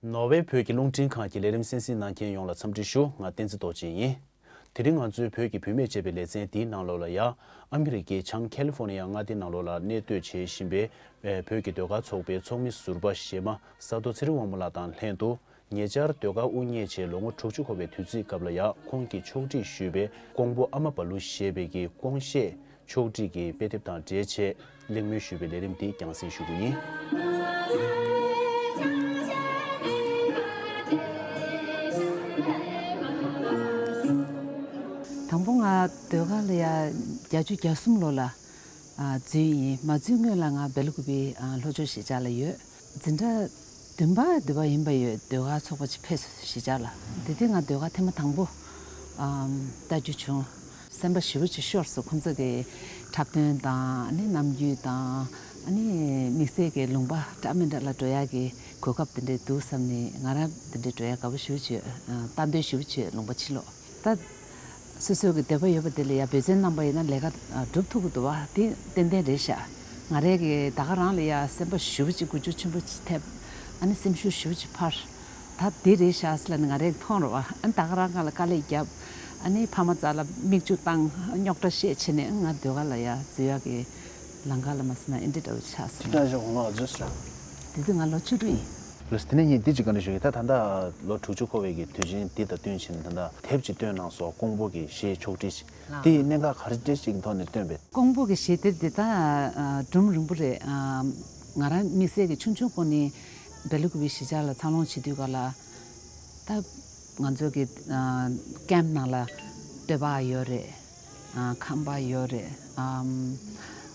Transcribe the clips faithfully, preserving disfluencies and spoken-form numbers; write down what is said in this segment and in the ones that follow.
ནོར་ཝེ་བོད་ཀྱི་རླུང་འཕྲིན་ཁང་གི་ལས་རིམ་གསན་གཟིགས་གནང་མཁན་ཡོངས་ལ་འཚམས་འདྲི་ཞུ། ང་བསྟན་འཛིན་རྡོ་རྗེ་ཡིན། དེ་རིང་ང་ཚོའི་བོད་ཀྱི་བུད་མེད་ཅེས་པའི་ལེ་ཚན་འདིའི་ནང་ལོགས་ལ་ཡ། ཨ་མི་རི་ཀའི་བྱང་ཁ་ལི་ཧྥོ་ནི་ཡ་མངའ་སྡེ་ནང་ལོགས་ལ་གནས་སྡོད་བྱེད་བཞིན་པའི་བོད་ཀྱི་ཟློས་གར་ཚོགས་པའི་ཚོགས་མི་ཟུར་པ་གཞས་མ་ས་རྡོ་ཚེ་རིང་དབང་མོ་ལགས་དང་ལྷན་དུ། ཉེ་ཆར་ཟློས་གར་དབུ་བརྙེས་བྱས་ལོ་ངོ་དྲུག་ཅུ་འཁོར་བའི་དུས་ཚིགས་སྐབས་ལ་ཡ་ཁོང་གིས་ཕྱོགས་སྒྲིག་ཞུས་པའི་ཀོང་པོ་ཨ་མ་བ་ལུ་ཞེས་པའི་གི་ཀོང་གཞས་ཕྱོགས་སྒྲིག་གི་དཔེ་དེབ་དང་འབྲེལ་བྱས་གླེང་མོལ་ཞུས་པའི་ལས་རིམ་འདི་རྒྱང་སྲིང་ཞུ་རྒྱུ་ཡིན། དང་པོ་ང་ཟློས་གར་ལ་ཡ་བརྒྱད་ཅུ་གྱ་གསུམ་ལོ་ལ་ཨ་འཛུལ་ཡིན། མ་འཛུལ་སྔོན་ལ་ང་བེ་ལ་ཀུ་པི་ཨ་ལྷོ་ཕྱོགས་གཞིས་ཆགས་ལ་ཡོད། འཛིན་གྲྭ་བདུན་པ་བདུན་པ་ཡིན་པ་ཡོད། ཟློས་གར་ཚོགས་པ་ཅིག་ཕེབས་སོང་གཞིས་ཆགས་ལ། དེ་དུས་ང་ཟློས་གར་ཐེངས་མ་དང་པོ་ཨམ་ལྟ་རྒྱུ་བྱུང་། སེམས་པ་ཞེ་པོ་ཅིག་ཤོར་སོང་། ཁོང་ཚོ་གི་འཁྲབ་སྟོན་དང་ཨ་ནི་རྣམ་འགྱུར་དང་ཨ་ནི་དམིགས་བསལ་གྱི་ལུང་པ་འདྲ་མི་འདྲ་ལ་འགྲོ་ཡག་གི་གོ་སྐབས་དེ་འདྲ་འདུག་བསམ་ནས། ང་རང་དེ་འདྲ་འགྲོ་ཡག་དགའ་པོ་ཞེ་པོ་ཅིག་ཡོད། ལྟ་འདོད་ཞེ་པོ་ཅིག་ཡོད་ལུང་པ་ཕྱི་ལོགས། ད་སོ་སོའི་གི་འདོད་པ་ཡོད་པ་དེ་ལ་ཡ་འབད་བརྩོན་གནང་པ་ཡིན་ན་ལས་ཀ་ཨ་སྒྲུབ་ཐུབ་ཀྱི་འདུག་བ། དེ་ཏན་ཏན་རེད་ཤག་ང་རའི་གི་ད་ག་རང་ལ་ཡ་སེམས་པ་ཞེ་པོ་ཅིག་འགུལ་སྐྱོད་ཆེན་པོ་ཅིག་ཐེབས། ཨ་ནི་སེམས་ཤུགས་ཞེ་པོ་ཅིག་འཕར། ད་དེ་རེད་ཤག་ཟེར་ལབ་ནས་ང་རའི་གི་མཐོང་རེད་བ། ཨ་ནི་ད་ག་རང་སྒང་ལ་དཀའ་ལས་བརྒྱབ། ཨ་ནི་ཕ་མ་རྩ་ལ་མིག་ཆུ་བཏང་རྙོག་དྲ་བཤད་བྱས་ནས་ང་ཟློས་གར་ལ་ཡ་འཛུལ་ཡག་གི་ལམ་ཁ་ལ་མ་སོང་ན་ཨེ་འདྲ་འདྲ་བོ་ཆགས་སོང་། ཁྱེད་རང་ཞག་གོང་ལ་འཛུལ་ཟེར། དེ་དུས་ང་ལོ་བཅུ་དྲུག་ཡིན། ལགས་སོ། དེ་ནས་ངས་འདི་ཅིག་བཀའ་འདྲི་ཞུ་གི། ད་ད་ལྟ་ལོ་དྲུག་ཅུ་འཁོར་བའི་གི་དུས་ཆེན་འདི་དང་བསྟུན་བྱས་ནས་ད་ལྟ་དེབ་ཅིག་བཏོན་གནང་སོང་། ཀོང་པོ་གི་གཞས་ཕྱོགས་སྒྲིག་ཅིག་ལགས། དེ་ཡི་གནད་འགག་ག་རེ་ཅིག་གི་ཐོག་ནས་བཏོན་པས། ཀོང་པོ་གི་གཞས་དེབ་འདི་ད་ཨ་སྒྲུང་རིང་པོ་རེད། ཨ་ང་རང་དམིགས་བསལ་གྱི་ཆུང་ཆུང་སྒང་ནས་བེ་ལ་ཀུ་པི་གཞིས་ཆགས་ལ་འཚར་ལོངས་བྱེད་དུས་སྐབས་ལ། ད་ང་ཚོ་གི་ཨ་ཀེམ་ནང་ལ་སྟོད་པ་ཡོད་རེད། ཨ་ཁམས་པ་ཡོད་རེད། ཨམ་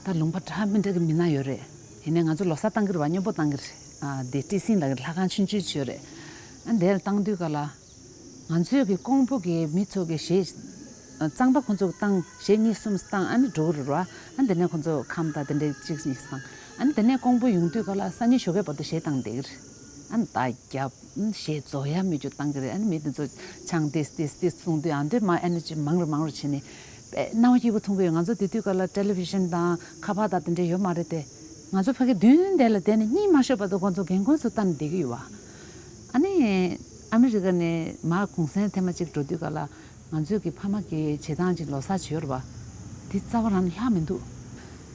ད་ལུང་པ་འདྲ་མི་འདྲ་གི་མི་སྣ་ཡོད་རེད། ཡིན་ནའི་ང་ཚོ་ལོ་གསར་བཏང་གི་རེད་བ། སྨྱོ་འབོག་བཏང་གི་རེད། ཨ་དེ་བཀྲིས་སེང་ལ་ལྷ་ཁང་ཆུང་ཆུང་ཅིག་ཡོད་རེད། ཨ་དེ་ལ་བཏང་དུས་སྐབས་ལ། ང་ཚོའི་གི་ཀོང་པོ་གི་མི་ཚོ་གི་གཞས་ཨ་གཙང་པ་ཁོང་ཚོ་བཏང་། གཞས་གཉིས་གསུམ་བཏང་། ཨ་ནི་འགྲོ་གི་རེད་བ། ཨ་དེ་ནས་ཁོང་ཚོ་ཁམས་དང་དེ་འདྲ་གཅིག་གཉིས་བཏང་། ཨ་ནི་དེ་ནས་ཀོང་པོ་ཡོང་དུས་སྐབས་ལ་སང་ཉིན་ཞོགས་ཀའི་བར་དུ་གཞས་བཏང་བསྡད་ཀྱི་རེད། ཨ་ནི་ད་རྒྱབ། གཞས་རྫོགས་ཡ་མེད་རྒྱུ་བཏང་གི་རེད། ཨ་ནི་མི་དེ་ཚོ་ཆང་ཏིས་ཏིས་ཏིས་འཐུང་དུས་ཨ་འདོད་མ་ཨེ་ནར་ཇི་མང་རུ་མང་རུ་བྱས་ནས་དཔེ་སྣང་བ་སྐྱིད་པོ་མཐོང་གི་ཡོད། ང་ཚོ་དེ་དུས་སྐབས་ལ་ཊེ་ལི་བི་ཤན་དང་ཁ་པར་དང་དེ་འདྲ་ཡོད་མ་རེད་དེ། ང་ཚོ་ཕ་གི་མདུན་དེ་ལ་བསྡད་ནས་གཉིད་མ་ཤོར་བར་དུ་ཁོང་ཚོ་རྒན་རྒོན་ཚོ་ལྟ་ནས་བསྡད་ཀྱི་ཡོད་བ། ཨ་ནི་ཨ་མི་རི་ཀ་ནས་མར་གུང་སེང་ཐེངས་མ་གཅིག་འགྲོ་དུས་སྐབས་ལ་ང་ཚོའི་གི་ཕ་མ་གི་བྱེད་སྟངས་ཅིག་ལོ་གསར་བྱེད་ཡོད་རེད་བ། དེ་རྩ་བ་རང་ལྷག་མི་འདུག་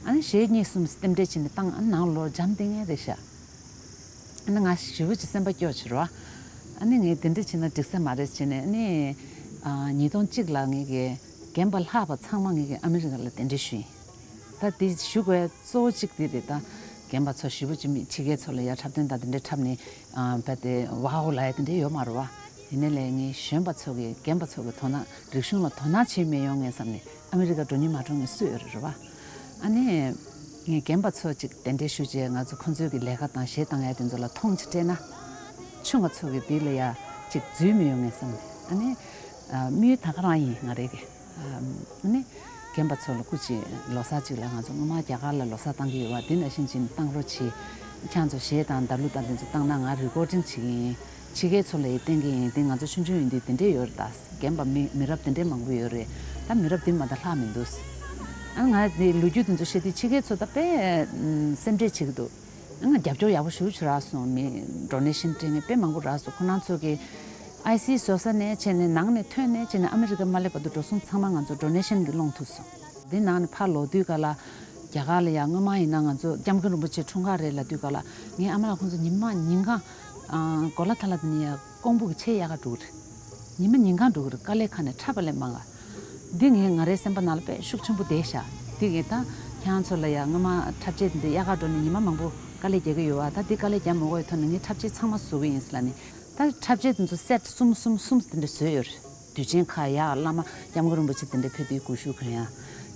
ཨ་ནི་གཞས་གཉིས་གསུམ་རྟེན་འབྲེལ་བྱས་ནས་བཏང་། ཨ་ནི་ནང་ལོགས་འཇམ་ཐིང་ངེ་རེད་ཤག་ཨ་ནི་ང་ཞེ་པོ་ཅིག་སེམས་པ་སྐྱོ་བྱུང་ར། ཨ་ནི་ངས་དེ་འདྲ་བྱས་ན་འགྲིག་ས་མ་རེད་བྱས་ནས། ཨ་ནི་ཨ་ཉིས་སྟོང་གཅིག་ལ་ངས་ཀྱི་རྒན་པ་ལྷག་པ་ཚང་མ་ངས་ཀྱི་ཨ་མི་རི་ཀ་ལ་གདན་འདྲེན་ཞུས་ཡིན། ད་དེ་ཞུ་དགོས་གཙོ་བོ་གཅིག་དེ་རེད། ད་རྒན་པ་ཚོ་ཞེ་པོ་ཅིག་མི་ཕྱི་རྒྱལ་ཚོ་ལ་ཡར་འཁྲབ་སྟོན་དང་དེ་འདྲ་འཁྲབ་ནས་ཨ་རྦད་དེ་ཝའོ་ལབ་ཡ་དེ་འདྲ་ཡོད་མ་རེད་བ། ཡིན་ནའི་ལས་ངས་གཞོན་པ་ཚོ་གི་རྒན་པ་ཚོ་གི་དོ་སྣང་རིག་གཞུང་ལ་དོ་སྣང་བྱེད་མི་ཡོང་ངས་བསམ་ནས། ཨ་མི་རི་ཀ་འགྲོ་སྙིང་མ་བྲོ་མཁན་སུ་ཡོད་རེད་རེད་བ། ཨ་ནི་ངས་རྒན་པ་ཚོ་ཅིག་གདན་འདྲེན་ཞུ་བྱས། ང་ཚོ་ཁོང་ཚོའི་གི་ལས་ཀ་དང་གཞས་བཏང་ཡ་དེ་ཚོ་ལ་མཐོང་ཅིག་སྤྲད་ན། ཆུང་བ་ཚོ་གི་དེ་ལ་ཡ་ཅིག་འཛུལ་མི་ཡོང་ངས་བསམ་ནས། ཨ་ནི་ཨ་དམིགས་ཡུལ་ད་ག་རང་ཡིན། ང་རེ་གི་ཨ་ནི་རྒན་པ་ཚོ་ལ་སྐུ་མཁྱེན། ལོ་གསར་ཅིག་ལ་ང་ཚོ་སྔོན་མ་རྒྱ་གར་ལ་ལོ་གསར་བཏང་གི་ཡོད་བ། དེ་ནང་བཞིན་ཅིག་བཏང་རོགས་བྱེད། ཁྱེད་ཚོ་གཞས་དང་འདར་གླུ་དང་དེ་ཚོ་བཏང་ན་ང་རི་ཀོར་ཌིང་བྱེད་ཀྱི་ཡིན། ཕྱི་རྒྱལ་ཚོ་ལ་ཡི་བསྟན་གྱི་ཡིན། དེ་ང་ཚོ་ཆུང་ཆུང་ཡིན་དུས་དེ་འདྲས་ཡོད་རེད། ད་རྒན་པ་མི་མི་རབས་དེ་འདྲས་མང་པོ་ཡོད་རེད། ད་མི་རབས་དེ་མ་ད་ལྷག་མི་འདུག་ཨ་ང་དེ་ལོ་རྒྱུས་དེ་ཚོ་བཤད་དུས་ཕྱི་རྒྱལ་ཚོ་ད་དཔེ་སེམས་ཁྲལ་བྱེད་ཀྱི་འདུག་ཨ་ང་རྒྱབ་སྐྱོར་ཡག་པོ་ཞེ་པོ་ཅིག་རག་སོང་། མི་ཌོ་ནེ་ཤན་སྤྲད་མཁན་དཔེ་མང་པོ་རག་སོང་། ཁོ་རང་ཚོ་གི་ཨའི་སི་བཟོ་ས་ནས་བྱས་ནས་ནང་ནས་ཐོན་ནས་བྱས་ནས་ཨ་མི་རི་ཀ་མ་སླེབས་བར་དུ་འགྲོ་སོང་། ཚང་མ་ང་ཚོ་ཌོ་ནེ་ཤན་གྱིས་སློང་ཐུབ་སོང་། དེ་ནང་ནས་ཕར་ལོག་དུས་ག་ལ་རྒྱ་གར་ལ་ཡ་སྔོན་མ་ཡིན་ན་ང་ཚོ་སྐྱབས་མགོན་རིན་པོ་ཆེ་འཁྲུངས་སྐར་རེད་ལབ་དུས་ག་ལ་ངའི་ཨ་མ་ལགས་ཁོང་ཚོ་ཉི་མ་ཉིན་གང་ཨ་གོ་ལ་ཐ་ལ་དེ་ནས་ཡ་ཀོང་པོ་གི་ཆེད་དབྱར་ཁ་འགྲོ་གི་རེད། ཉི་མ་ཉིན་གང་འགྲོ་གི་རེད། དཀའ་ལས་ཁག་ནས་འཁྲབ་པ་ལས་མང་ག་འདི་ངས་ང་རའི་སེམས་པ་ནང་ལ་དཔེ་ཤུགས་ཆེན་པོ་བསྡད་ཤག་འདི་ངས་ད་ཁྱེད་རང་ཚོ་ལ་ཡ་སྔོན་མ་འཁྲབ་ཆས་དེ་འདྲ་དབྱར་ཁ་འགྲོ་ནས་ཉི་མ་མང་པོ་དཀའ་ལས་རྒྱག་གི་ཡོད་བ། ད་འདི་དཀའ་ལས་རྒྱག་མ་དགོས་པའི་ཐོག་ནས་ངས་འཁྲབ་ཆས་ཚང་མ་བཟོ་གི་ཡིན་ཟེར་ལབ་ནས། ད་འཁྲབ་ཆས་དེ་ཚོ་སེ་ཊི་གསུམ་གསུམ་གསུམ་དེ་འདྲ་བཟོས་ཡོད་རེད། དུས་ཆེན་ཁག་ཡ་བླ་མ་སྐྱབས་མགོན་རིན་པོ་ཆེ་དེ་འདྲ་ཕེབས་དུས་སྐུ་ཞབས་གོན་ཡ།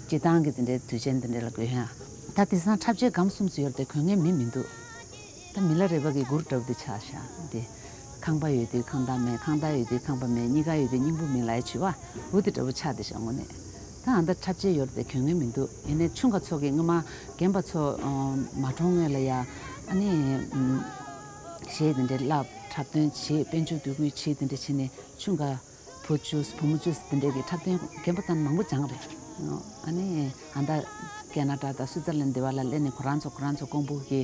སྤྱི་བཏང་གི་དེ་འདྲའི་དུས་ཆེན་དེ་འདྲ་ལ་གོན་ཡ། ད་དེང་སང་འཁྲབ་ཆས་སྒམ་གསུམ་ཙམ་ཡོད་རེད་དེ་གོན་མཁན་མི་མི་འདུག་ད་མི་ལ་རས་པ་གི་གུར་འདྲ་པོ་དེ་ཆགས་ཤག་དེ་ཁང་པ་ཡོད་དུས་ཁང་བདག་མེད། ཁང་བདག་ཡོད་དུས་ཁང་པ་མེད། གཉིས་ཀ་ཡོད་དུས་སྙིང་པོ་མེད་ལབ་ཡ་བྱེད་པ། འུ་དེ་འདྲ་པོ་ཆགས་བསྡད་ཤག་དངོས་གནས། ད་ཨ་ད་འཁྲབ་ཆས་ཡོད་རེད་དེ་གོན་མཁན་མི་འདུག་ཡིན་ནའི་ཆུང་ག་ཚོ་གི་སྔོན་མ་རྒན་པ་ཚོ་ཨ་མ་གྲོངས་སྔོན་ལ་ཡ་ཨ་ནི་ཨམ་གཞས་དེ་འདྲའི་བསླབ། འཁྲབ་སྟོན་བྱེད། དཔལ་འབྱོར་འདོད་རྒུ་བྱེད། དེ་འདྲ་བྱས་ནས་ཆུང་ག་བུ་བཅུ་བུ་མོ་བཅུ་དེ་འདྲས་ཀྱི་འཁྲབ་སྟོན་རྒན་པ་ཚང་མང་པོ་སྦྱངས་རེད། ཨ་ནི་ཨ་ད་ ཀེ་ན་ཌ་དང་སུའི་ཙར་ལན་དེ་བ་ལ་སླེབས་ནས་ཁོ་རང་ཚོ་ཁོ་རང་ཚོ་ཀོང་པོ་གི་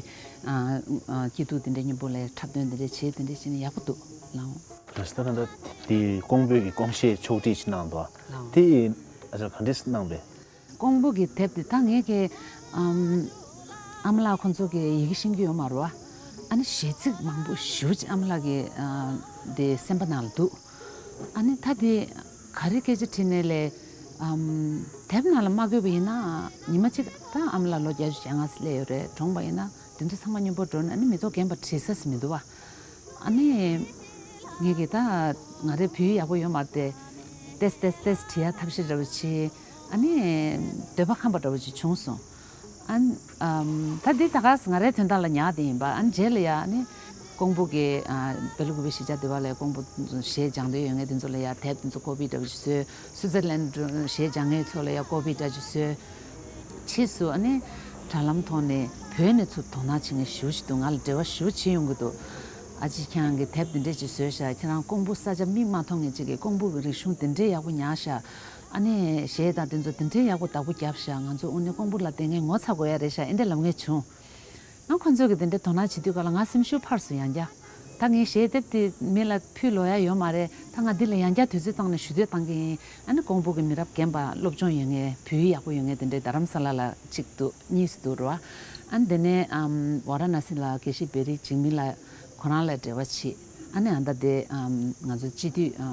ཨ་ཨ་སྐྱིད་སྡུག་དེ་འདྲའི་མཉམ་པོ་ལ་འཁྲབ་སྟོན་དེ་འདྲའི་བྱེད་དེ་འདྲའི་བྱས་ནས་ཡག་པོ་འདུག་ལགས། རེད། ད་ད་ལྟ་དེ་ཀོང་པོའི་གི་ཀོང་གཞས་ཕྱོགས་སྒྲིག་ཅིག་གནང་འདུག་ལགས། དེ་ཨ་ཅག་ག་འདྲས་གནང་པས། ཀོང་པོ་གི་དེབ་དེ་ད་ངས་ཀྱི་ཨམ་ཨ་མ་ལགས་ཁོང་ཚོ་གི་ཡི་གེ་ཤེས་ཀྱི་ཡོད་མ་རེད་བ། ཨ་ནི་གཞས་ཚིག་མང་པོ་ཞེ་པོ་ཅིག་ཨ་མ་ལགས་ཀྱི་ཨ་དེ་སེམས་པ་ནང་ལ་འདུག་ཨ་ནི་ད་དེ་ག་རེ་སྐད་ཆ་དྲིས་ནས་ལས། ཨམ་དེབ་ནང་ལ་མ་བཀོད་པ་ཡིན་ན་ཉི་མ་གཅིག་ད་ཨ་མ་ལགས་ལོ་བརྒྱད་ཅུ་གྱ་ལྔ་སླེབས་ཡོད་རེད། གྲོངས་པ་ཡིན་ན་དེ་ཚོ་ཚང་མ་མཉམ་པོ་འགྲོ་ན་ཨ་ནི་མི་ཐོག་རྒན་པ་བྲིས་ས་ཟིག་མི་འདུག་བ། ཨ་ནི་ངས་ཀྱི་ད་ང་རའི་བོད་ཡིག་ཡག་པོ་ཡོད་མ་རེད་དེ། ཏེས་ཏེས་ཏེས་བྲིས་ཡ་ཐབས་ཤེས་འདྲ་བོ་བྱས། ཨ་ནི་འདོད་པ་ཁེངས་པ་འདྲ་བོ་ཅིག་བྱུང་སོང་། ཨ་ནི་ཨམ་ད་འདི་ད་ག་ང་རའི་དོན་དག་ལ་ཉར་བསྡད་ཡིན་པ། ཨ་ནི་རྗེས་ལ་ཡ་ཨ་ནི་ཀོང་པོ་གི་ཨ་བེ་ལུ་ཀུ་པི་གཞིས་ཆགས་དེ་བ་ལ་ཀོང་པོ་གཞས་སྦྱང་འདོད་ཡོད་མཁན་དེ་ཚོ་ལ་ཡ་དེབ་དེ་ཚོ་ཀོ་པི་འདྲ་བོ་ཅིག་བཟོས། སུའི་ཙར་ལན་གཞས་སྦྱང་མཁན་ཚོ་ལ་ཡ་ཀོ་པི་འདྲ་ཅིག་བཟོས། ཕྱིས་སུ་ཨ་ནི་དྲ་ལམ་ཐོག་ནས་བོད་ནས་ཚུར་དོ་སྣང་བྱེད་མཁན་ཞེ་པོ་ཅིག་འདུག་ང་ལ་འབྲེལ་བ་ཞེ་པོ་བྱེད་ཡོང་གི་འདུག་ཨ་ཅེ་ཁྱེད་རང་གིས་དེབ་འདི་འདྲས་ཅིག་བཟོས་ཤག་ཁྱེད་རང་ཀོང་པོ་ས་ཆ་མིག་མ་མཐོང་མཁན་ཅིག་གིས་ཀོང་པོ་གི་རིག་གཞུང་འདི་འདྲས་ཡག་པོ་ཉར་ཤག་ཨ་ནི་གཞས་དང་དེ་ཚོ་འདི་འདྲས་ཡག་པོ་བདག་པོ་བརྒྱབ་ཤག་ང་ཚོ་དངོས་གནས་ཀོང་པོ་ལ་བསྡད་མཁན་ངོ་ཚ་དགོས་ཡ་རེད་ཤག་ཨེ་འདྲས་ལབ་མཁན་བྱུང་། ང་ཁོ་ཚོ་གི་དེ་འདྲའི་དོ་སྣང་བྱེད་དུས་སྐབས་ལ་ང་སེམས་ཤུགས་འཕར་སོང་ཡང་བསྐྱར། ད་ངས་གཞས་དེབ་དེ་མི་ལ་ཕུལ་ལོ་ཡ་ཡོད་མ་རེད། ད་ང་འདི་ལ་ཡང་བསྐྱར་དུས་ཚོད་བཏང་ནས་ཞུ་འདོད་བཏང་གི་ཡིན། ཨ་ནི་ཀོང་པོ་གི་མི་རབས་རྒན་པ་སློབ་སྦྱོང་ཡོད་མཁན་བོད་ཡིག་ཡག་པོ་ཡོད་མཁན་དེ་འདྲའི་རྡ་རམ་ས་ལ་ལ་གཅིག་འདུག་གཉིས་འདུག་རེད་བ། ཨ་ནི་དེ་ནས་ཨམ་ཝ་ར་ཎ་སི་ལ་དགེ་བཤེས་བེ་རི་འཇིགས་མེད་ལགས་ཁོ་རང་ལ་འབྲེལ་བ་བྱེད། ཨ་ནི་ཨ་ད་དེ་ཨམ་ང་ཚོ་སྤྱི་འཐུས་ཨ་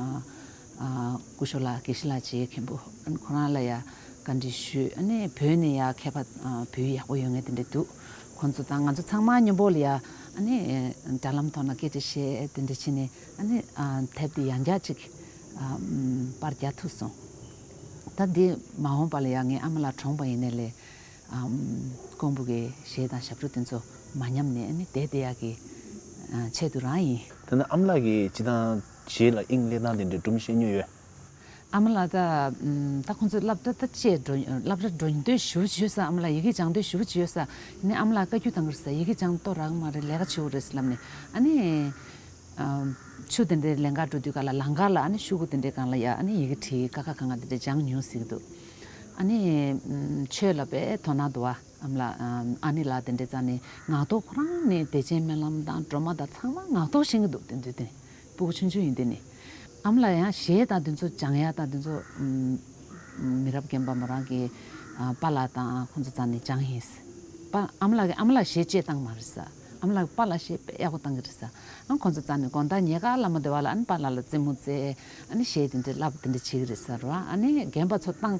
ཨ་སྐུ་ཞབས་ལགས་དགེ་བཤེས་ལགས་བྱེད་མཁན་པོ་ཨ་ནི་ཁོ་རང་ལ་ཡ་བཀའ་འདྲི་ཞུས། ཨ་ནི་བོད་ནས་ཡ་མཁས་པ་ཨ་བོད་ཡིག་ཡག་པོ་ཡོད་མཁན་དེ་འདྲ་འདུག་ཁོང་ཚོ་དང་ང་ཚོ་ཚང་མ་མཉམ་པོ་ལ་ཡ་ཨ་ནི་དྲ་ལམ་ཐོག་ན་སྐད་ཆ་བཤད་དེ་འདྲ་བྱས་ནས་ཨ་ནི་ཨ་དེབ་དེ་ཡང་བསྐྱར་ཅིག་ཨ་ཨམ་པར་རྒྱག་ཐུབ་སོང་། ད་འདི་མ་འོངས་པ་ལ་ཡ་ངའི་ཨ་མ་ལགས་གྲོངས་པ་ཡིན་ནའི་ལས་ཨམ་ཀོང་པོ་གི་གཞས་དང་ཞབས་བྲོ་དེ་ཚོ་མ་ཉམས་ནས་ཨ་ནི་བསྡད་བསྡད་ཡག་གི་ཨ་ཆེད་དུ་རང་ཡིན། ད་ནི་ཨ་མ་ལགས་ཀྱིས་སྤྱིར་བཏང་གཞས་ལ་དབྱིངས་སླེབས་སྟངས་དེ་འདྲའི་སྒྲུང་བཤད་མྱོང་ཡོད། ཨ་མ་ལགས་ད་ཨམ་ད་ཁོང་ཚོས་སློབ་གྲྭ་ད་བཅས་འགྲོ་སློབ་གྲྭ་འགྲོ་འདོད་ཞེ་པོ་ཅིག་ཡོད་ས། ཨ་མ་ལགས་ཡི་གེ་སྦྱང་འདོད་ཞེ་པོ་ཅིག་ཡོད་ས། ཡིན་ནའི་ཨ་མ་ལགས་བཀའ་བཀྱོན་བཏང་གི་རེད་ས། ཡི་གེ་སྦྱང་ཏོ་རག་མ་རེད། ལས་ཀ་བྱེད་དགོས་རེད་ལབ་ནས་ཨ་ནི་ཨམ་ཆུ་དེ་འདྲའི་ལེན་ག་འགྲོ་དུས་ག་ལ་ལམ་ཁ་ལ་ཨ་ནི་ཤོག་གུ་དེ་འདྲའི་སྒང་ལ་ཡ་ཨ་ནི་ཡི་གེ་བྲིས་ཀ་ཁ་གང་ག་དེ་འདྲ་སྦྱང་མྱོང་ཟེར་གི་འདུག་ཨ་ནི་ཨམ་ཆོས་ལ་དཔེ་དོ་སྣང་འདུག་བ། ཨ་མ་ལགས་ཨམ་ཨ་ནེ་ལགས་དེ་འདྲའི་རྩ་ནས་ངག་ཐོག་ཁོ་རང་ནས་བདེ་ཆེན་སྨོན་ལམ་དང་སྒྲོལ་མ་དང་ཚང་མ་ངག་ཐོག་ཤེས་ཀྱི་འདུག་དེ་དུས་དེ་ནས་སྤུ་གུ་ཆུང་ཆུང་ཡིན་དུས་ནས། ཨ་མ་ལགས་ཡང་གཞས་དང་དེ་ཚོ་སྦྱང་ཡ་དང་དེ་ཚོ་ཨམ་མི་རབས་རྒན་པ་མོ་རང་གི་ཨ་པཱ་ལགས་དང་ཁོང་ཚོ་རྩ་ནས་སྦྱངས་ཡིན། པཱ་ཨ་མ་ལགས་ཀྱི་ཨ་མ་ལགས་གཞས་བཅས་བཏང་མ་རེད་ས། ཨ་མ་ལགས་པཱ་ལགས་གཞས་དཔེ་ཡག་པོ་བཏང་གི་རེད་ས། ཨ་ཁོང་ཚོ་རྩ་ནས་དགོང་དག་ཉལ་ཁ་ལ་མོ་བདེ་བ་ལ་ཨ་ནི་པཱ་ལགས་ལ་རྩེད་མོ་རྩེ། ཨ་ནི་གཞས་དེ་འདྲ་བསླབ་དེ་འདྲ་བྱེད་ཀྱི་རེད་ས་རེད་བ། ཨ་ནི་རྒན་པ་ཚོ་བཏང་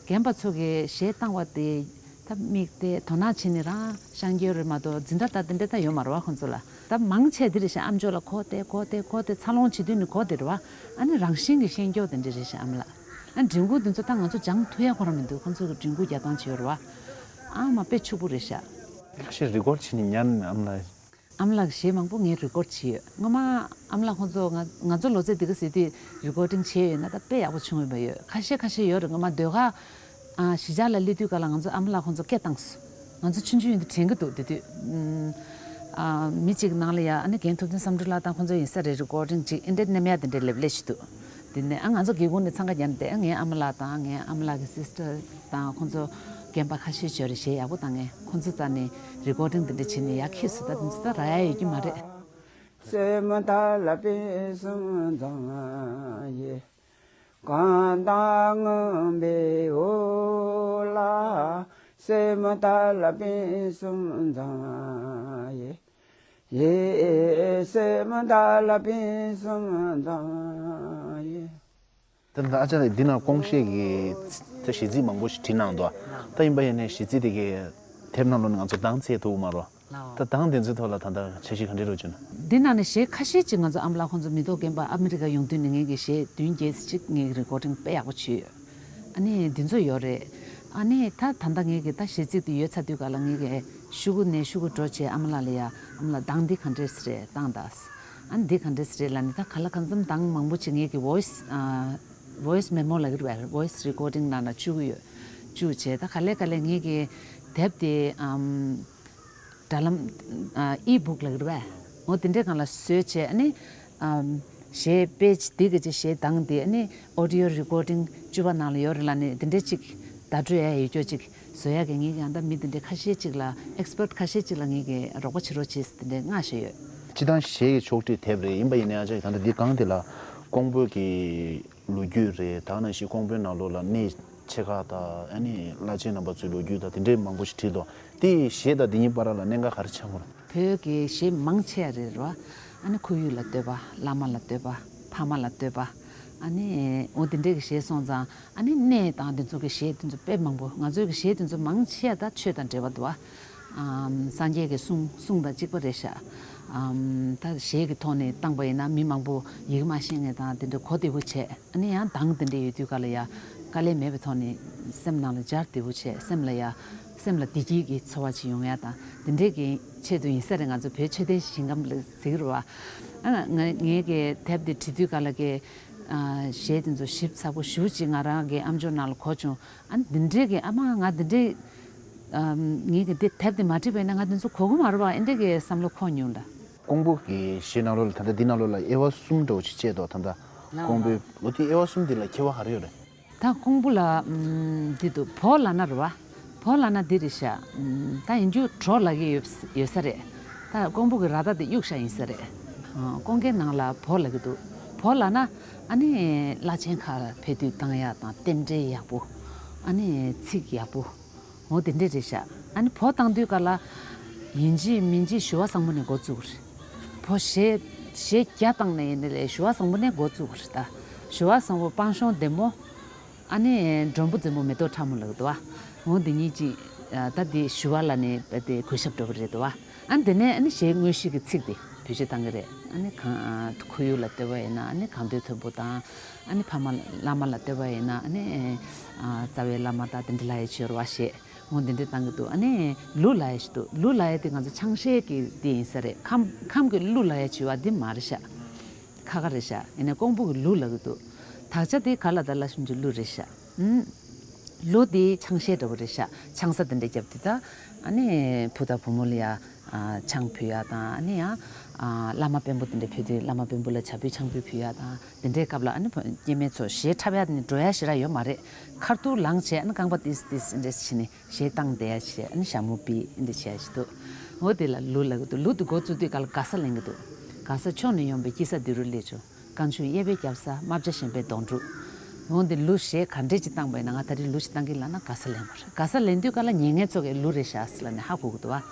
རྒན་པ་ཚོ་གི་གཞས་བཏང་བ་དེ་ད་དམིགས་ཏེ་དོ་སྣང་བྱས་ནས་རང་ཤང་སྐྱོར་རེད་མ་གཏོགས་འཛིན་གྲྭ་ད་དེ་འདྲ་ད་ཡོད་མ་རེད་བ་ཁོང་ཚོ་ལ། ད་མང་ཆེ་དེ་རེད་ཤག་ཨ་མཆོག་ལ་གོ་དེ་གོ་དེ་གོ་དེ་འཚར་ལོངས་བྱེད་དུས་ནི་གོ་དེ་རེད་བ། ཨ་ནི་རང་བཞིན་གྱི་ཤེས་མགྱོགས་དེ་འདྲ་རེད་ཤག་ཨ་མ་ལགས། ཨ་མགྲིན་ཁུག་དེ་ཚོ་ད་ང་ཚོ་སྦྱང་ཐུབ་ཡ་ཁོ་རང་མི་འདུག་ཁོང་ཚོ་གི་མགྲིན་ཁུག་རྒྱག་སྟངས་བྱེད་ཡོད་རེད་བ། ཨ་མ་དཔེ་ཕྱུག་པོ་རེད་ཤག་ཁ་ཤས་རི་ཀོཌ་བྱས་ནས་ཉར་ནས་ཨ་མ་ལགས། ཨ་མ་ལགས་གཞས་མང་པོ་ངས་རི་ཀོཌ་བྱས་ཡོད། སྔོན་མ་ཨ་མ་ལགས་ཁོང་ཚོ་ང་ང་ཚོ་ལོ་ཚད་འདི་ག་ཟེར་དུས་རི་ཀོཌ་ཌིང་བྱས་ཡོད་ན་ད་དཔེ་ཡག་པོ་བྱུང་ཡོད་པ་ཡོད། ཁ་ཤས་ཁ་ཤས་ཡོད་རེད། སྔོན་མ་ཟློས་གར་ཨ་གཞིས་ཆགས་ལ་སླེབས་དུས་ག་ལ་ང་ཚོ་ཨ་མ་ལགས་ཁོང་ཚོ་སྐད་བཏང་སོང་། ང་ཚོ་ཆུང་ཆུང་ཡིན་དུས་དྲན་གི་འདུག་དེ་དུས་ཨ་མི་གཅིག་ནང་ལ་ཡ་ཨ་ནི་རྒན་ཐུབ་བསྟན་བསམ་གྲུབ་ལགས་དང་ཁོང་ཚོ་ཡིན་ས་རེད། རི་ཀོཌ་ཌིང་ཅིག་ཨེ་འདྲས་མནན་ཡ་དེ་འདྲས་ལེབ་ལེ་ཞིག་འདུག་དེ་ནས་ཨ་ང་ཚོ་སྒེའུ་ཁུང་ནས་འཚང་ཁ་རྒྱབ་ནས་བསྡད། ཨ་ངའི་ཨ་མ་ལགས་དང་ངའི་ཨ་མ་ལགས་ཀྱི་སིས་ཊར་དང་ཁོང་ཚོ་རྒན་པ་ཁ་ཤས་ཅིག་ཡོད་རེད། གཞས་ཡག་པོ་བཏང་མཁན། ཁོང་ཚོ་རྩ་ནས་རི་ཀོཌ་ཌིང་དེ་འདྲ་བྱས་ནས་ཡར་ཁྱེར་སོང་། ད་དེ་ཚོ་ད་རག་ཡ་ཡོད་ཀྱི་མ་རེད། སེམས་དལ་པའི་སུམ་མཚམས་ཡི། གང་དག་མངོན་པའི་འོད་ལ། སེམས་དལ་པའི་སུམ་མཚམས་ཡི། ཡེ། སེམས་དལ་པའི་སུམ་མཚམས་ཡི། ད་ལྟ་ཨ་ཅག་འདི་ན་ཀོང་གཞས་ཀྱི་ད་གཞས་ཚིག་མང་པོ་ཞིག་བྲིས་གནང་འདུག་ད་ཡིན་པ་ཡིན་ནའི་གཞས་ཚིག་དེ་གའི་དེབ་ནང་ལོགས་ནས་ང་ཚོ་གདངས་བཙལ་ཐུབ་ཀྱི་མ་རེད། ད་གདངས་དེ་ཚོའི་ཐོག་ལ་ད་ལྟ་འཆར་གཞི་ག་འདྲ་རེད་བྱུང་ན། འདི་ནང་ནས་གཞས་ཁ་ཤས་ཅིག་ང་ཚོ་ཨ་མ་ལགས་ཁོང་ཚོ་མི་ཐོག་རྒན་པ་ཨ་མི་རི་ཀ་ཡོང་དུས་ནས་ངེད་ཀྱི་གཞས་བདུན་བརྒྱད་ཅིག་ངེད་ཀྱི་རི་ཀོཌ་ཌིང་དཔེ་ཡག་པོ་བྱས་ཡོད། ཨ་ནི་འདི་ཚོ་ཡོད་རེད། ཨ་ནི་ད་ད་ལྟ་ངེད་ཀྱི་ད་གཞས་ཚིག་དེ་ཡོད་ཚར་དུས་ག་ལ་ངེད་ཀྱི་ཤོག་གུ་ནས་ཤོག་གུ་འགྲོ་བྱས་ཨ་མ་ལགས་ལ་ཡ་ཨ་མ་ལགས་གདངས་འདི་ག་འདྲས་རེད་བཏང་དང་། ཨ་ནི་འདི་ག་འདྲས་རེད་ལབ་ནས་ད་ག་ལ་གང་འཚམ་གདངས་མང་པོ་ཅིག་ངེད་ཀྱི་ཝོ་ཡི་སི་ཨ་ཝོ་ཡི་སི་མེ་མོ་ལབ་ཀྱི་རེད་པས། ཝོ་ཡི་སི་རི་ཀོཌ་ཌིང་ནང་ན་བཅུག་གི་ཡོད། བཅུག་བྱས་ད་ག་ལེ་ག་ལེ་ངེད་ཀྱི་དེབ་དེ་ཨམ་དྲ་ལམ་ཨ་ཨི་བུག་ལབ་ཀྱི་རེད་པས། འོ་དེ་འདྲའི་སྒང་ལ་བཟོས་བྱས་ཨ་ནི་ཨམ་གཞས་པེ་ཇི་འདི་གི་ཅིག་གཞས་གདངས་དེ་ཨ་ནི་ཨོ་ཌི་ཡོ་རི་ཀོཌ་ཌིང་བཅུ་པ་ནང་ལ་ཡོད་རེད་ལབ་ནས་དེ་འདྲའི་ཅིག་ བརྡ་སྤྲོད་ཡ་ཡོད་སྐྱོ་ཅིག་བཟོ་ཡ་གི་ངེད་ཀྱི་ཨ་ད་མི་དེ་འདྲའི་ཁ་ཤས་ཅིག་ལ་ཨེག་སི་པར་ཊི་ཁ་ཤས་ཅིག་ལ་ངེད་ཀྱི་རོགས་པ་བྱེད་རོགས་བྱེད་ཟེར་དེ་འདྲའི་མངགས་བཞག་ཡོད། སྤྱི་བཏང་གཞས་ཀྱི་ཕྱོགས་སྒྲིག་དེབ་རེད། ཡིན་པ་ཡིན་ན་ཡང་ཅིག་ད་ལྟ་འདི་སྒང་དེ་ལ་ཀོང་པོ་གི་ལོ་རྒྱུས་རེད། ད་ནང་བཞིན་ཀོང་པོའི་ནང་ལོགས་ལ་གནས་ཆེ་ཁག་དང་ཨ་ནི་བླ་ཆེན་རྣམ་པ་ཚོའི་ལོ་རྒྱུས་དང་དེ་འདྲའི་མང་པོ་ཞིག་བྲིས་འདུག་དེ་གཞས་དང་འདི་གཉིས་བར་ལ་གནད་འགག་ག་རེ་ཆགས་ཡོད་རེད། བོད་ཀྱི་གཞས་མང་ཆེ་བ་རེད་རོ། ཨ་ནི་ཁོར་ཡུག་ལ་བསྟོད་པ། བླ་མ་ལ་བསྟོད་པ། ཕ་མ་ལ་བསྟོད་པ། ཨ་ནི་འོ་དེ་འདྲས་ཀྱི་གཞས་སོང་ཙང་ཨ་ནི་གནས་དང་དེ་ཚོ་གི་གཞས་དེ་ཚོ་དཔེ་མང་པོ། ང་ཚོའི་གི་གཞས་དེ་ཚོ་མང་ཆེ་བ་ད་ཆོས་དང་འབྲེལ་བ་འདུག་ཨ། ཨམ། སངས་རྒྱས་ཀྱི་གསུང་གསུང་དང་གཅིག་པ་རེད་ཤག་ཨམ། ད་གཞས་ཀྱི་ཐོག་ནས་བཏང་པ་ཡིན་ན་མི་མང་པོ་ཡི་གེ་མ་ཤེས་མཁན་དང་དེ་འདྲ་གོ་བདེ་པོ་བྱས། ཨ་ནི་ཡང་གདངས་དེ་འདྲ་ཡོད་དུས་ག་ལ་ཡ་དཀའ་ལས་མེད་པའི་ཐོག་ནས་སེམས་ནང་ལ་འཇགས་བདེ་པོ་བྱས། སེམས་ལ་ཡ་སེམས་ལ་བདེ་སྐྱིད་ཀྱི་ཚོར་བ་ཅིག་ཡོང་ཡ་དང་དེ་འདྲས་ཀྱི་ཆེད་དུ་ཡིན་ས་རེད། ང་ཚོ་བོད་མཆོད་རྟེན་ཞིང་ཁམས་ལ་ཟེར་གི་རེད་བ། ཨ་ང་ངའི་གི་དེབ་དེ་བྲིས་དུས་ག་ལ་གི་ཨ་གཞས་དེ་ཚོ་ཞིབ་ཚགས་པོ་ཞེ་པོ་ཅིག་ང་རང་གི་ཨམ་ཅོག་ནང་ལ་གོ་བྱུང་། ཨ་ནི་འདི་འདྲས་ཀྱི་ཨ་མ་ང་འདི་འདྲས་ཨམ། ངའི་གི་འདི་དེབ་དེ་མ་བྲིས་པ་ཡིན་ན་ང་འདི་ཚོ་གོ་གི་མ་རེད་བ། ཨེ་འདྲས་ཀྱི་བསམ་བློ་འཁོར་མྱོང་ལ། ཀོང་པོ་གི་གཞས་ནང་ལོགས་ལ་ད་ལྟ་འདི་ནང་ལོགས་ལ་དབྱེ་བ་གསུམ་འདྲ་བོ་ཅིག་བཅད་འདུག་ད་ལྟ་ལའོ་ཀོང་པོའི་ལོ་དེའི་དབྱེ་བ་གསུམ་འདི་ལ་ཁྱད་པར་ག་རེ་ཡོད་རེད། ད་ཀོང་པོ་ལ་ཨམ། འདི་འདུག་བོད་ལབ་ན་རེད་བ། བོད་ལབ་ན་འདི་རེད་ཤག་ཨམ། ད་ཡིན་རྒྱུ་བྲོ་ལབ་ཀྱི་ཡོད་ཡོད་ས་རེད། ད་ཀོང་པོ་གི་ར་ད་དེ་གཡུག་ཤག་ཡིན་ས་རེད། ཨ། ཀོང་ཀའི་ནང་ལ་བོད་ལབ་ཀྱི་འདུག་བོད་ལབ་ན་ཨ་ནི་བླ་ཆེན་ཁག་ལ་ཕེབས་དུས་བཏང་ཡག་དང་རྟེན་འབྲེལ་ཡག་པོ། ཨ་ནི་ཚིག་ཡག་པོ། འོ་དེ་འདྲས་རེད་ཤག་ཨ་ནི་བོད་བཏང་དུས་ག་ལ་ཡིན་གཅིག་མིན་གཅིག་ཞུ་བ་བཟང་པོ་ནས་འགོ་བཙུགས་རེད། བོད་གཞས་གཞས་བརྒྱ་བཏང་ནས་ཡིན་ནའི་ལས་ཞུ་བ་བཟང་པོ་ནས་འགོ་བཙུགས་རེད་ད། ཞུ་བ་བཟང་པོ་སྤང་གཤོང་བདེ་མོ། ཨ་ནི་མགྲོན་པོ་རྫིང་བུ་མེ་ཏོག་ཕྲ་མོ་ལབ་འདུག་བ། འོ་འདི་གཉིས་ཅིག་ད་འདི་ཞུ་བ་ལ་ནི་དེ་གུས་ཞབས་འདྲ་པོ་རེད་འདུག་བ། ཨ་ནི་དེ་ནས་ཨ་ནི་གཞས་དངོས་གཞི་གི་ཚིག་དེ་བེད་སྤྱོད་བཏང་གི་རེད། ཨ་ནི་གང་ཁོར་ཡུག་ལ་བསྟོད་པ་ཡིན་ན་ཨ་ནི་གང་འདོད་མཐོན་པོ་དང་། ཨ་ནི་ཕ་མ་བླ་མ་ལ་བསྟོད་པ་ཡིན་ན་ཨ་ནི་རྩ་བའི་བླ་མ་དང་དེ་འདྲ་ལ་ཡ་བྱོས་ར་བ་ཞེས་འོ་འདི་འདྲ་བཏང་གི་འདུག་ཨ་ནི་གླུ་ལ་ཡ་ཞིག་འདུག་གླུ་ལ་ཡ་དེ་ང་ཚོ་ཆང་གཞས་ཀྱི་དེ་ཡིན་ས་རེད། ཁམས་ཁམས་ཀྱི་གླུ་ལ་ཡ་བྱོས་པ་འདི་མ་རེད་ཤག་ཁ་ཁ་རེད་ཤག་ཡིན་ནའི་ཀོང་པོ་གི་གླུ་ལབ་ཀྱི་འདུག་དག་ཆ་དེ་ག་ལ་ད་ལ་ཞིམ་གྱི་གླུ་རེད་ཤག་ཨུམ། གླུ་དེ་ཆང་གཞས་འདྲ་བོ་རེད་ཤག་ཆང་ས་དེ་འདྲ་བརྒྱབ་དེ་ད། ཨ་ནི་བུ་དང་བུ་མོ་ལ་ཡ་ཆང་ཕུལ་ཡ་དང་ཨ་ནི་ཡང་བླ་མ་དཔོན་པོ་དེ་འདྲ་ཕེབས་དུས་བླ་མ་དཔོན་པོ་ལ་ཇ་ཕུད་ཆང་ཕུད་ཕུལ་ཡ་དང་དེ་འདྲའི་སྐབས་ལ་ཨ་ནི་སྐྱེ་དམན་ཚོ་གཞས་འཁྲབ་ཡ་དེ་ནི་འགྲོ་ཡ་ཞེ་དྲག་ཡོད་མ་རེད། ཁ་ཐུག་ལངས་བྱས་ཨ་ནི་རྐང་པ་ཏིས་ཏིས་འདྲ་བྱས་ནས། གཞས་བཏང་བསྡད་ཡ་བྱས་ཨ་ནི་ཞྭ་མོ་པི་འདི་བྱས་ཞིག་འདུག་འོ་དེ་ལ་གླུ་ལབ་ཀྱི་འདུག་གླུ་དེ་འགོ་བཙུགས་དུས་ག་ལ་ག་ས་ལེན་གྱི་འདུག་ག་ས་ཕྱོགས་ནས་ཡོང་པའི་སྐྱིད་ས་འདི་རུ་སླེབས་བྱུང་། རྐང་ཆུང་གཡས་པས་རྒྱབ་ས་རྨ་བྱ་གཞན་པས་གདོང་དྲུག་འོ་འདི་གླུ་གཞས་ག་འདྲས་ཅིག་བཏང་པ་ཡིན་ན་ང་ད་རེས་གླུ་ཞིག་བཏང་གི་ལབ་ན་ག་ས་ལེན་དགོས་རེད། ག་ས་ལེན་དུས་ག་ལ་ཉན་མཁན་ཚོ་གས་གླུ་རེད་ཤག་ཟེར་ལབ་ནས་ཧ་གོ་གི་འདུག་བ།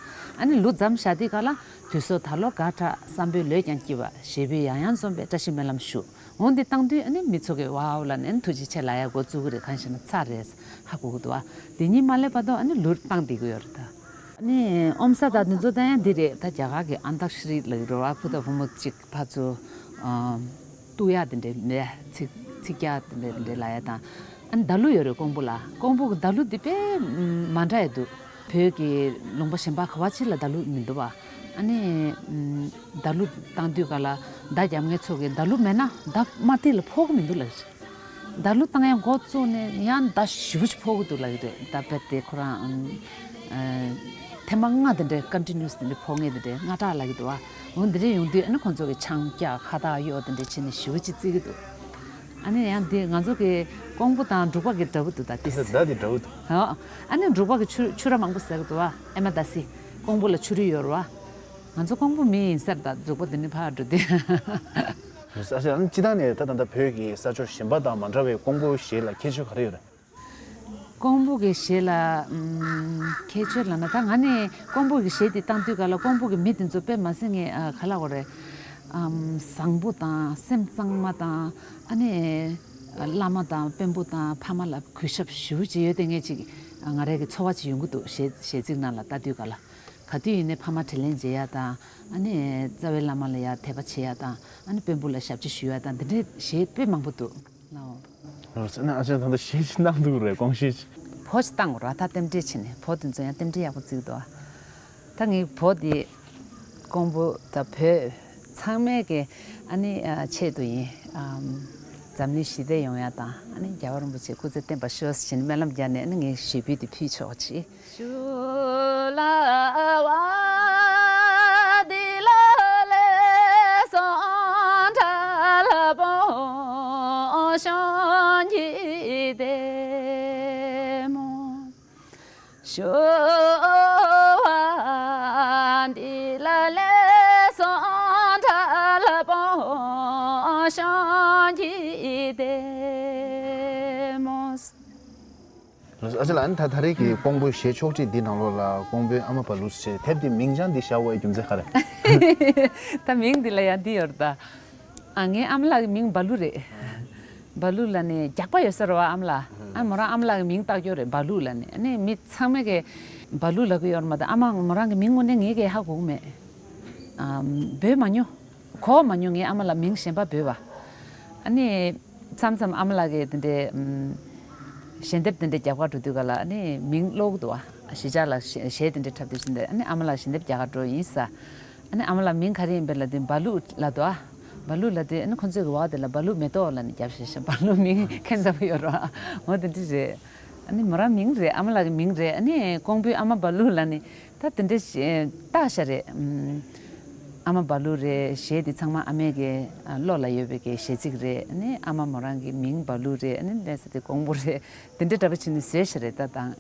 ཨ་ནི་གླུ་མཚམས་བཞག་དུས་ག་ལ་དུས་སོ་ད་ལོ་དགའ་དྲགས་བསམ་པའི་ལོས་ཀྱང་སྐྱིད་པ་ཞེ་པོས་ཡང་ཡང་འཛོམས་པའི་བཀྲ་ཤིས་སྨོན་ལམ་ཞུ། འོ་འདི་བཏང་དུས་ཨ་ནི་མི་ཚོ་གིས་ཝའོ་ལབ་ནས་ཨ་ནི་ཐུགས་རྗེ་ཆེ་ལབ་ཡ་འགོ་བཙུགས་ཀྱི་རེད། གང་ཞེ་ན་ཚར་རེད་ཧ་གོ་གི་འདུག་བ། དེ་གཉིས་མ་སླེབས་བར་དུ་ཨ་ནི་གླུ་བཏང་བསྡད་ཀྱི་ཡོད་རེད་ད། ཨ་ནི་ཨོམ་ས་དང་དེ་ཚོ་བཏང་ཡ་འདི་རེད་ད། རྒྱ་གར་གི་ཨན་ཏག་ཤྲི་ལབ་ཀྱི་རེད་བ། བུ་དང་བུ་མོ་གཅིག་ཕར་ཚུར་ཨ་གཏུག་ཡ་དེ་འདྲས་མེད། ཚིག་ཚིག་རྒྱག་དེ་འདྲས་དེ་འདྲས་ལབ་ཡ་དང་། ཨ་ནི་བརྡ་གླུ་ཡོད་རེད་ཀོང་པོ་ལ། ཀོང་པོ་གི་བརྡ་གླུ་འདི་དཔེ་མ་འདྲ་ཡ་འདུག་བོད་ཀྱི་ལུང་པ་གཞན་པ་ག་བ་ཅིག་ལ་བརྡ་གླུ་མི་འདུག་བ། ཨ་ནི་ཨམ། བརྡ་གླུ་བཏང་དུས་ག་ལ་བརྡ་རྒྱབ་མཁན་ཚོ་གིས་བརྡ་གླུ་མེད་ན་བརྡ་མ་ཏི་ལ་ཕོག་གི་མི་འདུག་ལབ་ཀྱི་རེད། བརྡ་གླུ་བཏང་ཡ་འགོ་བཙུགས་ནས་ཡང་བརྡ་ཞེ་པོ་ཅིག་ཕོག་གི་འདུག་ལབ་ཀྱི་རེད། ད་རྦད་དེ་ཁོ་རང་ཨམ། ཨ། ཐེངས་མ་ལྔ་དེ་འདྲའི་ཀོན་ཊི་ནིའུ་སི་དེ་འདྲའི་ཕོག་མཁན་དེ་འདྲའི་ལྔ་གྲགས་ལབ་ཀྱི་འདུག་བ། འོ་འདི་འདྲའི་ཡོང་དུས་ཨ་ནི་ཁོང་ཚོ་གིས་ཆང་རྒྱག་ཁ་བཏགས་གཡོག་དེ་འདྲའི་བྱས་ནས་ཞེ་པོ་ཅིག་བརྩི་གི་འདུག་ཨ་ནི་ཡང་འདི་ང་ཚོ་གི་ཀོང་པོ་དང་འབྲུག་པ་གི་འདྲ་པོ་འདུག་ད་ཏིས། ད་འདི་འདྲ་པོ་འདུག་ཨ་ནི་འབྲུག་པ་གི་ཆུ་ཆུ་ར་མང་པོ་ཟེར་གི་འདུག་བ། ཨེ་མ་ད་སི། ཀོང་པོ་ལ་ཆུ་རུད་ཡོད་རེད་བ། ང་ཚོ་ཀོང་པོ་མི་ཡིན་ཟེར་ད་འབྲུག་པ་འདི་ནི་ཕར་འགྲོ་དུས། ཨ་ཅེ་ཨ་ནི་སྤྱིར་བཏང་ནས་ད་ད་ལྟ་བོད་ཀྱི་ས་ཕྱོགས་གཞན་པ་དང་མ་འདྲ་བའི་ཀོང་པོ་གཞས་ལ་ཁྱད་ཆོས་ག་རེ་ཡོད་རེད། ཀོང་པོ་གི་གཞས་ལ་ཨམ། ཁྱད་ཆོས་ལབ་ན་ད་ང་ནི་ཀོང་པོ་གི་གཞས་དེ་བཏང་དུས་ག་ལ་ཀོང་པོ་གི་མི་དེ་ཚོ་དཔེ་མ་སྲིད་ངས་ཨ། ག་ལབ་དགོས་རེད། ཨམ། བཟང་པོ་དང་སེམས་གཙང་མ་དང་ཨ་ནི་བླ་མ་དང་དཔོན་པོ་དང་ཕ་མ་ལ་གུས་ཞབས་ཞེ་པོ་ཅིག་ཡོད་དེ་ངས་ཅིག་ང་རང་གི་ཚོར་བ་ཅིག་ཡོང་གི་འདུག་གཞས་གཞས་ཚིག་ནང་ལ་ལྟ་དུས་ག་ལ། ག་དུས་ཡིན་ནའི་ཕ་མ་དྲིན་ལན་འཇལ་ཡ་དང་ཨ་ནི་རྩ་བའི་བླ་མ་ལ་ཡ་དད་པ་བྱེད་ཡ་དང་ཨ་ནི་དཔོན་པོ་ལ་ཞབས་ཕྱི་ཞུ་ཡ་དང་འདི་འདྲའི་གཞས་དཔེ་མང་པོ་འདུག་ལའོ། ལགས་སོ། ཨ་ཅེ་ད་ལྟ་གཞས་ཅིག་གནང་འདུག་རེད། དགོངས་གཞས་ཅིག་བོ་ཅིག་བཏང་དགོས་ར། ད་རྟེན་འབྲེལ་བྱས་ནས་བོ་དེ་ཚོ་ཡང་རྟེན་འབྲེལ་ཡག་པོ་བརྩི་གི་འདུག་ད་ངའི་བོ་དེ་ཀོང་པོ་ད་བོད་ཚང་མའི་གི་ཨ་ནི་ཨ། ཆེད་དུ་ཡིན། ཨམ། འཛམ་གླིང་ཞི་བདེ་ཡོང་ཡ་དང་ཨ་ནི་རྒྱལ་བ་རིན་པོ་ཆེ་སྐུ་ཚེ་བརྟན་པར་ཤོག་ཟེར་ནས་སྨོན་ལམ་རྒྱག་ནས་ཨ་ནི་ངའི་གཞས་འབུལ་དེ་ཕུལ་ཆོག་ཅིག་ཨ་ཅེ་ལགས། ཨ་ནི་ད་ད་རེས་ཀྱི་ཀོང་པོའི་གཞས་ཕྱོགས་སྒྲིག་འདི་ནང་ལོགས་ལ་ཀོང་པོའི་ཨ་མ་བ་ལུ་ཞེས་དེབ་འདི་མིང་བྱང་འདི་བཞག་པའི་རྒྱུ་མཚན་ག་རེ། ད་མིང་འདི་ལ་ཡང་འདི་ཡོད་རེད་ད། ཨ་ངའི་ཨ་མ་ལགས་ཀྱི་མིང་བ་ལུ་རེད། བ་ལུ་ལབ་ནས་རྒྱགས་པ་ཡོད་ས་རེད་བ་ཨ་མ་ལགས། ཨ་མོ་རང་ཨ་མ་ལགས་ཀྱི་མིང་བཏགས་ཡོད་རེད་བ་ལུ་ལབ་ནས། ཨ་ནི་མི་ཚང་མས་ཀྱི་བ་ལུ་ལབ་ཀྱི་ཡོད་རེད་མ་གཏོགས་ཨ་མ་མོ་རང་གི་མིང་དངོས་གནས་ངས་ཀྱི་ཧ་གོ་གི་མེད། ཨ་འབོད་མ་མྱོང་། གོ་མ་མྱོང་། ངའི་ཨ་མ་ལགས་མིང་གཞན་པ་འབོད་པ། ཨ་ནི་མཚམས་མཚམས་ཨ་མ་ལགས་ཀྱིས་དེ་འདྲའི་ཨམ་ཞལ་འདེབས་དེ་འདྲའི་རྒྱབ་ཁར་འགྲོ་དུས་ག་ལ་ཨ་ནི་མིང་ཀློག་གི་འདུག་བ། གཞིས་ཆགས་ལ་གཞས་གཞས་དེ་འདྲའི་འཁྲབ་དུས་ཙམ་དེ་ཨ་ནི་ཨ་མ་ལགས་ཞལ་འདེབས་རྒྱག་གར་འགྲོ་ཡིན་ས། ཨ་ནི་ཨ་མ་ལགས་མིང་ག་རེ་ཡིན་པས་ལབ་དུས་བ་ལུ་ལབ་འདུག་བ། བ་ལུ་ལབ་དུས་ཨ་ནི་ཁོ་ཚོས་ཀྱི་བ་དེ་ལ་བ་ལུ་མེ་ཏོག་ལབ་ནས་རྒྱབ་བཞག་ཤག་བ་ལུ་མིང་ཁྱད་མཚར་པོ་ཡོད་རེད་བ། འོ་དེ་འདྲ་རེད། ཨ་ནི་མོ་རང་མིང་རེད། ཨ་མ་ལགས་ཀྱི་མིང་རེད། ཨ་ནི་ཀོང་པོའི་ཨ་མ་བ་ལུ་ལབ་ནི་ད་དེ་འདྲ་ཞིག་བཏགས་ཤག་རེད། ཨམ་ཨ་མ་བ་ལུ་རེད། གཞས་འདི་ཚང་མ་ཨ་མའི་གི་ཨ་བློ་ལ་ཡོད་པའི་གི་གཞས་ཚིག་རེད། ཨ་ནི་ཨ་མ་མོ་རང་གི་མིང་བ་ལུ་རེད། ཨ་ནི་ལྷ་ས་དེ་ཀོང་པོ་རེད། དེ་འདྲ་འདྲ་པོ་བྱས་ནས་བཟོས་ཤག་རེད་ད། དང་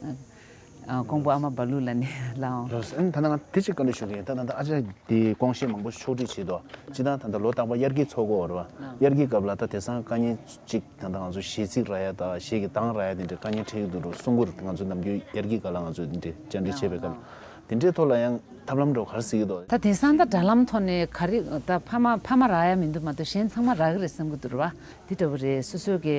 ཨ་ཀོང་པོ་ཨ་མ་བ་ལུ་ལབ་ནི་ལའོ། ལགས་སོ། ཨ་ནི་ད་ནང་དེ་གཅིག་བཀའ་འདྲི་ཞུ་གི་ཡིན། ད་ད་ད་ཨ་ཅག་དེ་ཀོང་གཞས་མང་པོ་ཕྱོགས་སྒྲིག་བྱས་འདུག་སྤྱིར་བཏང་ད་ལྟ་ལོ་རྟག་པར་དབྱར་དགུན་ཚོགས་ཀྱི་ཡོད་རེད་བ། དབྱར་དགུན་སྐབས་ལ་ད་དེང་སང་དཀའ་ངལ་གཅིག་ད་ལྟ་ང་ཚོ་གཞས་ཚིག་རག་ཡ་དང་གཞས་ཀྱི་གདངས་རག་ཡ་དེ་འདྲའི་དཀའ་ངལ་འཕྲད་ཀྱི་འདུག་རུ་གསུང་གི་རེད། ང་ཚོ་ནམ་རྒྱུན་དབྱར་དགུན་སྐབས་ལ་ང་ཚོ་དེ་འདྲའི་བཅར་འདྲི་བྱེད་པའི་སྐབས་ལ་དེ་འདྲའི་ཐོག་ལ་ཡང་ཐབས་ལམ་འདྲ་བོ་ག་རེ་གཟིགས་ཀྱི་འདུག་ད་དེང་སང་ད་དྲ་ལམ་ཐོག་ནས་ག་རེ་ད་ཕ་མ་ཕ་མ་རག་ཡ་མི་འདུག་མ་གཏོགས་གཞན་ཚང་མ་རག་གི་རེད་བསམ་གྱི་འདུག་རེད་བ། དེ་འདྲ་བོ་རེད། སོ་སོ་གི་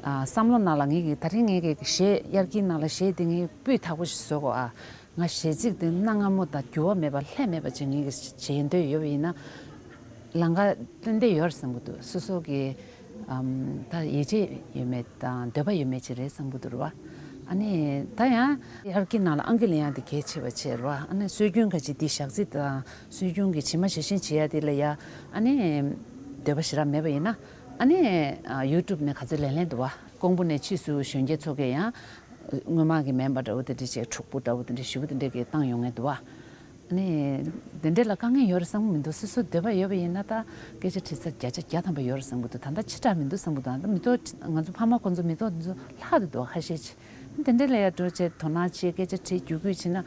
ཨ་བསམ་བློ་ནང་ལ་ངེད་ཀྱི་ད་རིང་ངེད་ཀྱི་གཞས་དབྱར་དགུན་ནང་ལ་གཞས་དེ་ངས་སྤུས་དག་པོ་ཞིག་བཟོ་དགོས་ཨ། ང་གཞས་ཚིག་དེ་གནའ་སྔ་མོ་དང་འགྱུར་བ་མེད་པ་ལྷད་མེད་པ་ཅིག་ངེད་ཀྱི་བྱེད་འདོད་ཡོད་པ་ཡིན་ན། ལམ་ཁ་ཏན་ཏན་ཡོད་རེད་བསམ་གྱི་འདུག་སོ་སོ་གི་ཨམ་ད་ཡིད་ཆེས་ཡོད་མེད་དང་འདོད་པ་ཡོད་མེད་ཅིག་རེད་བསམ་གྱི་འདུག་རེད་བ། ཨ་ནི་ད་ཡང་དབྱར་དགུན་ནང་ལ་ཨང་ཀི་ལེན་ཡག་དེ་གལ་ཆེ་བ་བྱས་རེད་བ། ཨ་ནི་སྲོལ་རྒྱུན་ཁ་ཅིག་འདི་ཞག་རྩི་དང་སྲོལ་རྒྱུན་གྱི་ཇི་མ་ཇི་བཞིན་བྱེད་ཡ་དེ་ལ་ཡ་ཨ་ནི་འདོད་པ་ཞེ་དྲག་མེད་པ་ཡིན་ན། ཨ་ནི་ཡུ་ཊུབ་ནས་ག་ཚོད་ལེན་ལེན་འདུག་བ། ཀོང་པོ་ནས་ཕྱིས་སུ་གཞོན་སྐྱེས་ཚོ་གས་ཡང་སྔོན་མ་གི་མེམ་བར་འདྲ་བོ་དེ་འདྲ་བྱས་འཁྲུག་པོ་འདྲ་བོ་དེ་འདྲ་ཞེ་པོ་དེ་འདྲ་གི་བཏང་ཡོང་ངེས་འདུག་བ། ཨ་ནི་དེ་འདྲ་ལ་དཀའ་ངལ་ཡོད་རེད་བསམ་གྱི་མི་འདུག་སོ་སོ་འདོད་པ་ཡོད་པ་ཡིན་ན་ད་སྐད་ཆ་དྲི་ས་བརྒྱ་ཆ་བརྒྱ་ཐམ་པ་ཡོད་རེད་བསམ་གྱི་འདུག་ད་ལྟ་ཕྱི་དྲགས་མི་འདུག་བསམ་གྱི་འདུག་ད་མི་ཐོག་ང་ཚོ་ཕ་མ་ཁོང་ཚོ་མི་ཐོག་དེ་ཚོ་ལྷག་ཏུ་འདུག་ཁ་ཤས་ཅིག་དེ་འདྲ་ལ་ཡ་འགྲོ་བྱས་དོ་སྣང་བྱས་སྐད་ཆ་དྲིས་རྒྱུད་སྐུད་བྱས་ན་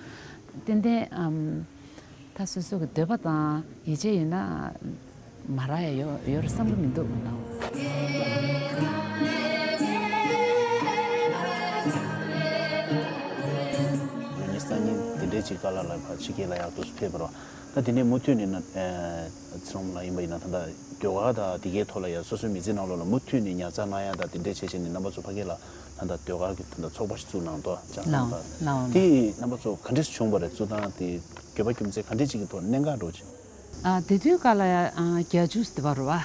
ཏན་ཏན་ཨམ། ད་སོ་སོ་གི་འདོད་པ་དང་ཡིད་ཆེས་ཡོད་ན་མ་རག་ཡ་ཡོད་ཡོད་རེད་བསམ་གྱི་མི་འདུག་ནའོ། ཉི་སང་ཉིན་དེ་འདྲའི་ཅིག་ཀ་ལ་ལ་ཕ་ཕྱི་རྒྱལ་ལ་ཡག་ཏུ་ཕེབས་པ་རེད། ད་དེ་ནས་མུ་མཐུད་ནས་ན་ཚེ་རིང་ལགས་ཡིན་པ་ཡིན་ན་ད་ལྟ་ཟློས་གར་དང་དེ་གའི་ཐོག་ལ་ཡ་སོ་སོའི་མི་ཚེ་ནང་ལོགས་ལ་མུ་མཐུད་ནས་ཉར་ཚགས་གནང་ཡ་དང་དེ་འདྲའི་བྱས་བྱས་ནས་རྣམ་པ་ཚོ་ཕ་གི་ལ་ད་ལྟ་ཟློས་གར་གྱི་ད་ལྟ་ཚོགས་པ་ཞིག་བཙུགས་གནང་འདུག་ལྕགས་ཟམ་ལའོ་དང་། ལའོ། དེ་རྣམ་པ་ཚོ་ག་འདྲས་བྱུང་བ་རེད། བཙུགས་སྟངས་དེ་དགོས་པ་རྒྱུ་མཚན་ག་འདྲས་ཅིག་གི་ཐོག་གནད་འགག་འགྲོ་ཅིང་། ཨ་དེ་དུས་སྐབས་ལ་ཡ་ཨ་བརྒྱད་ཅུ་དེ་བ་རུ་བ་ཨ་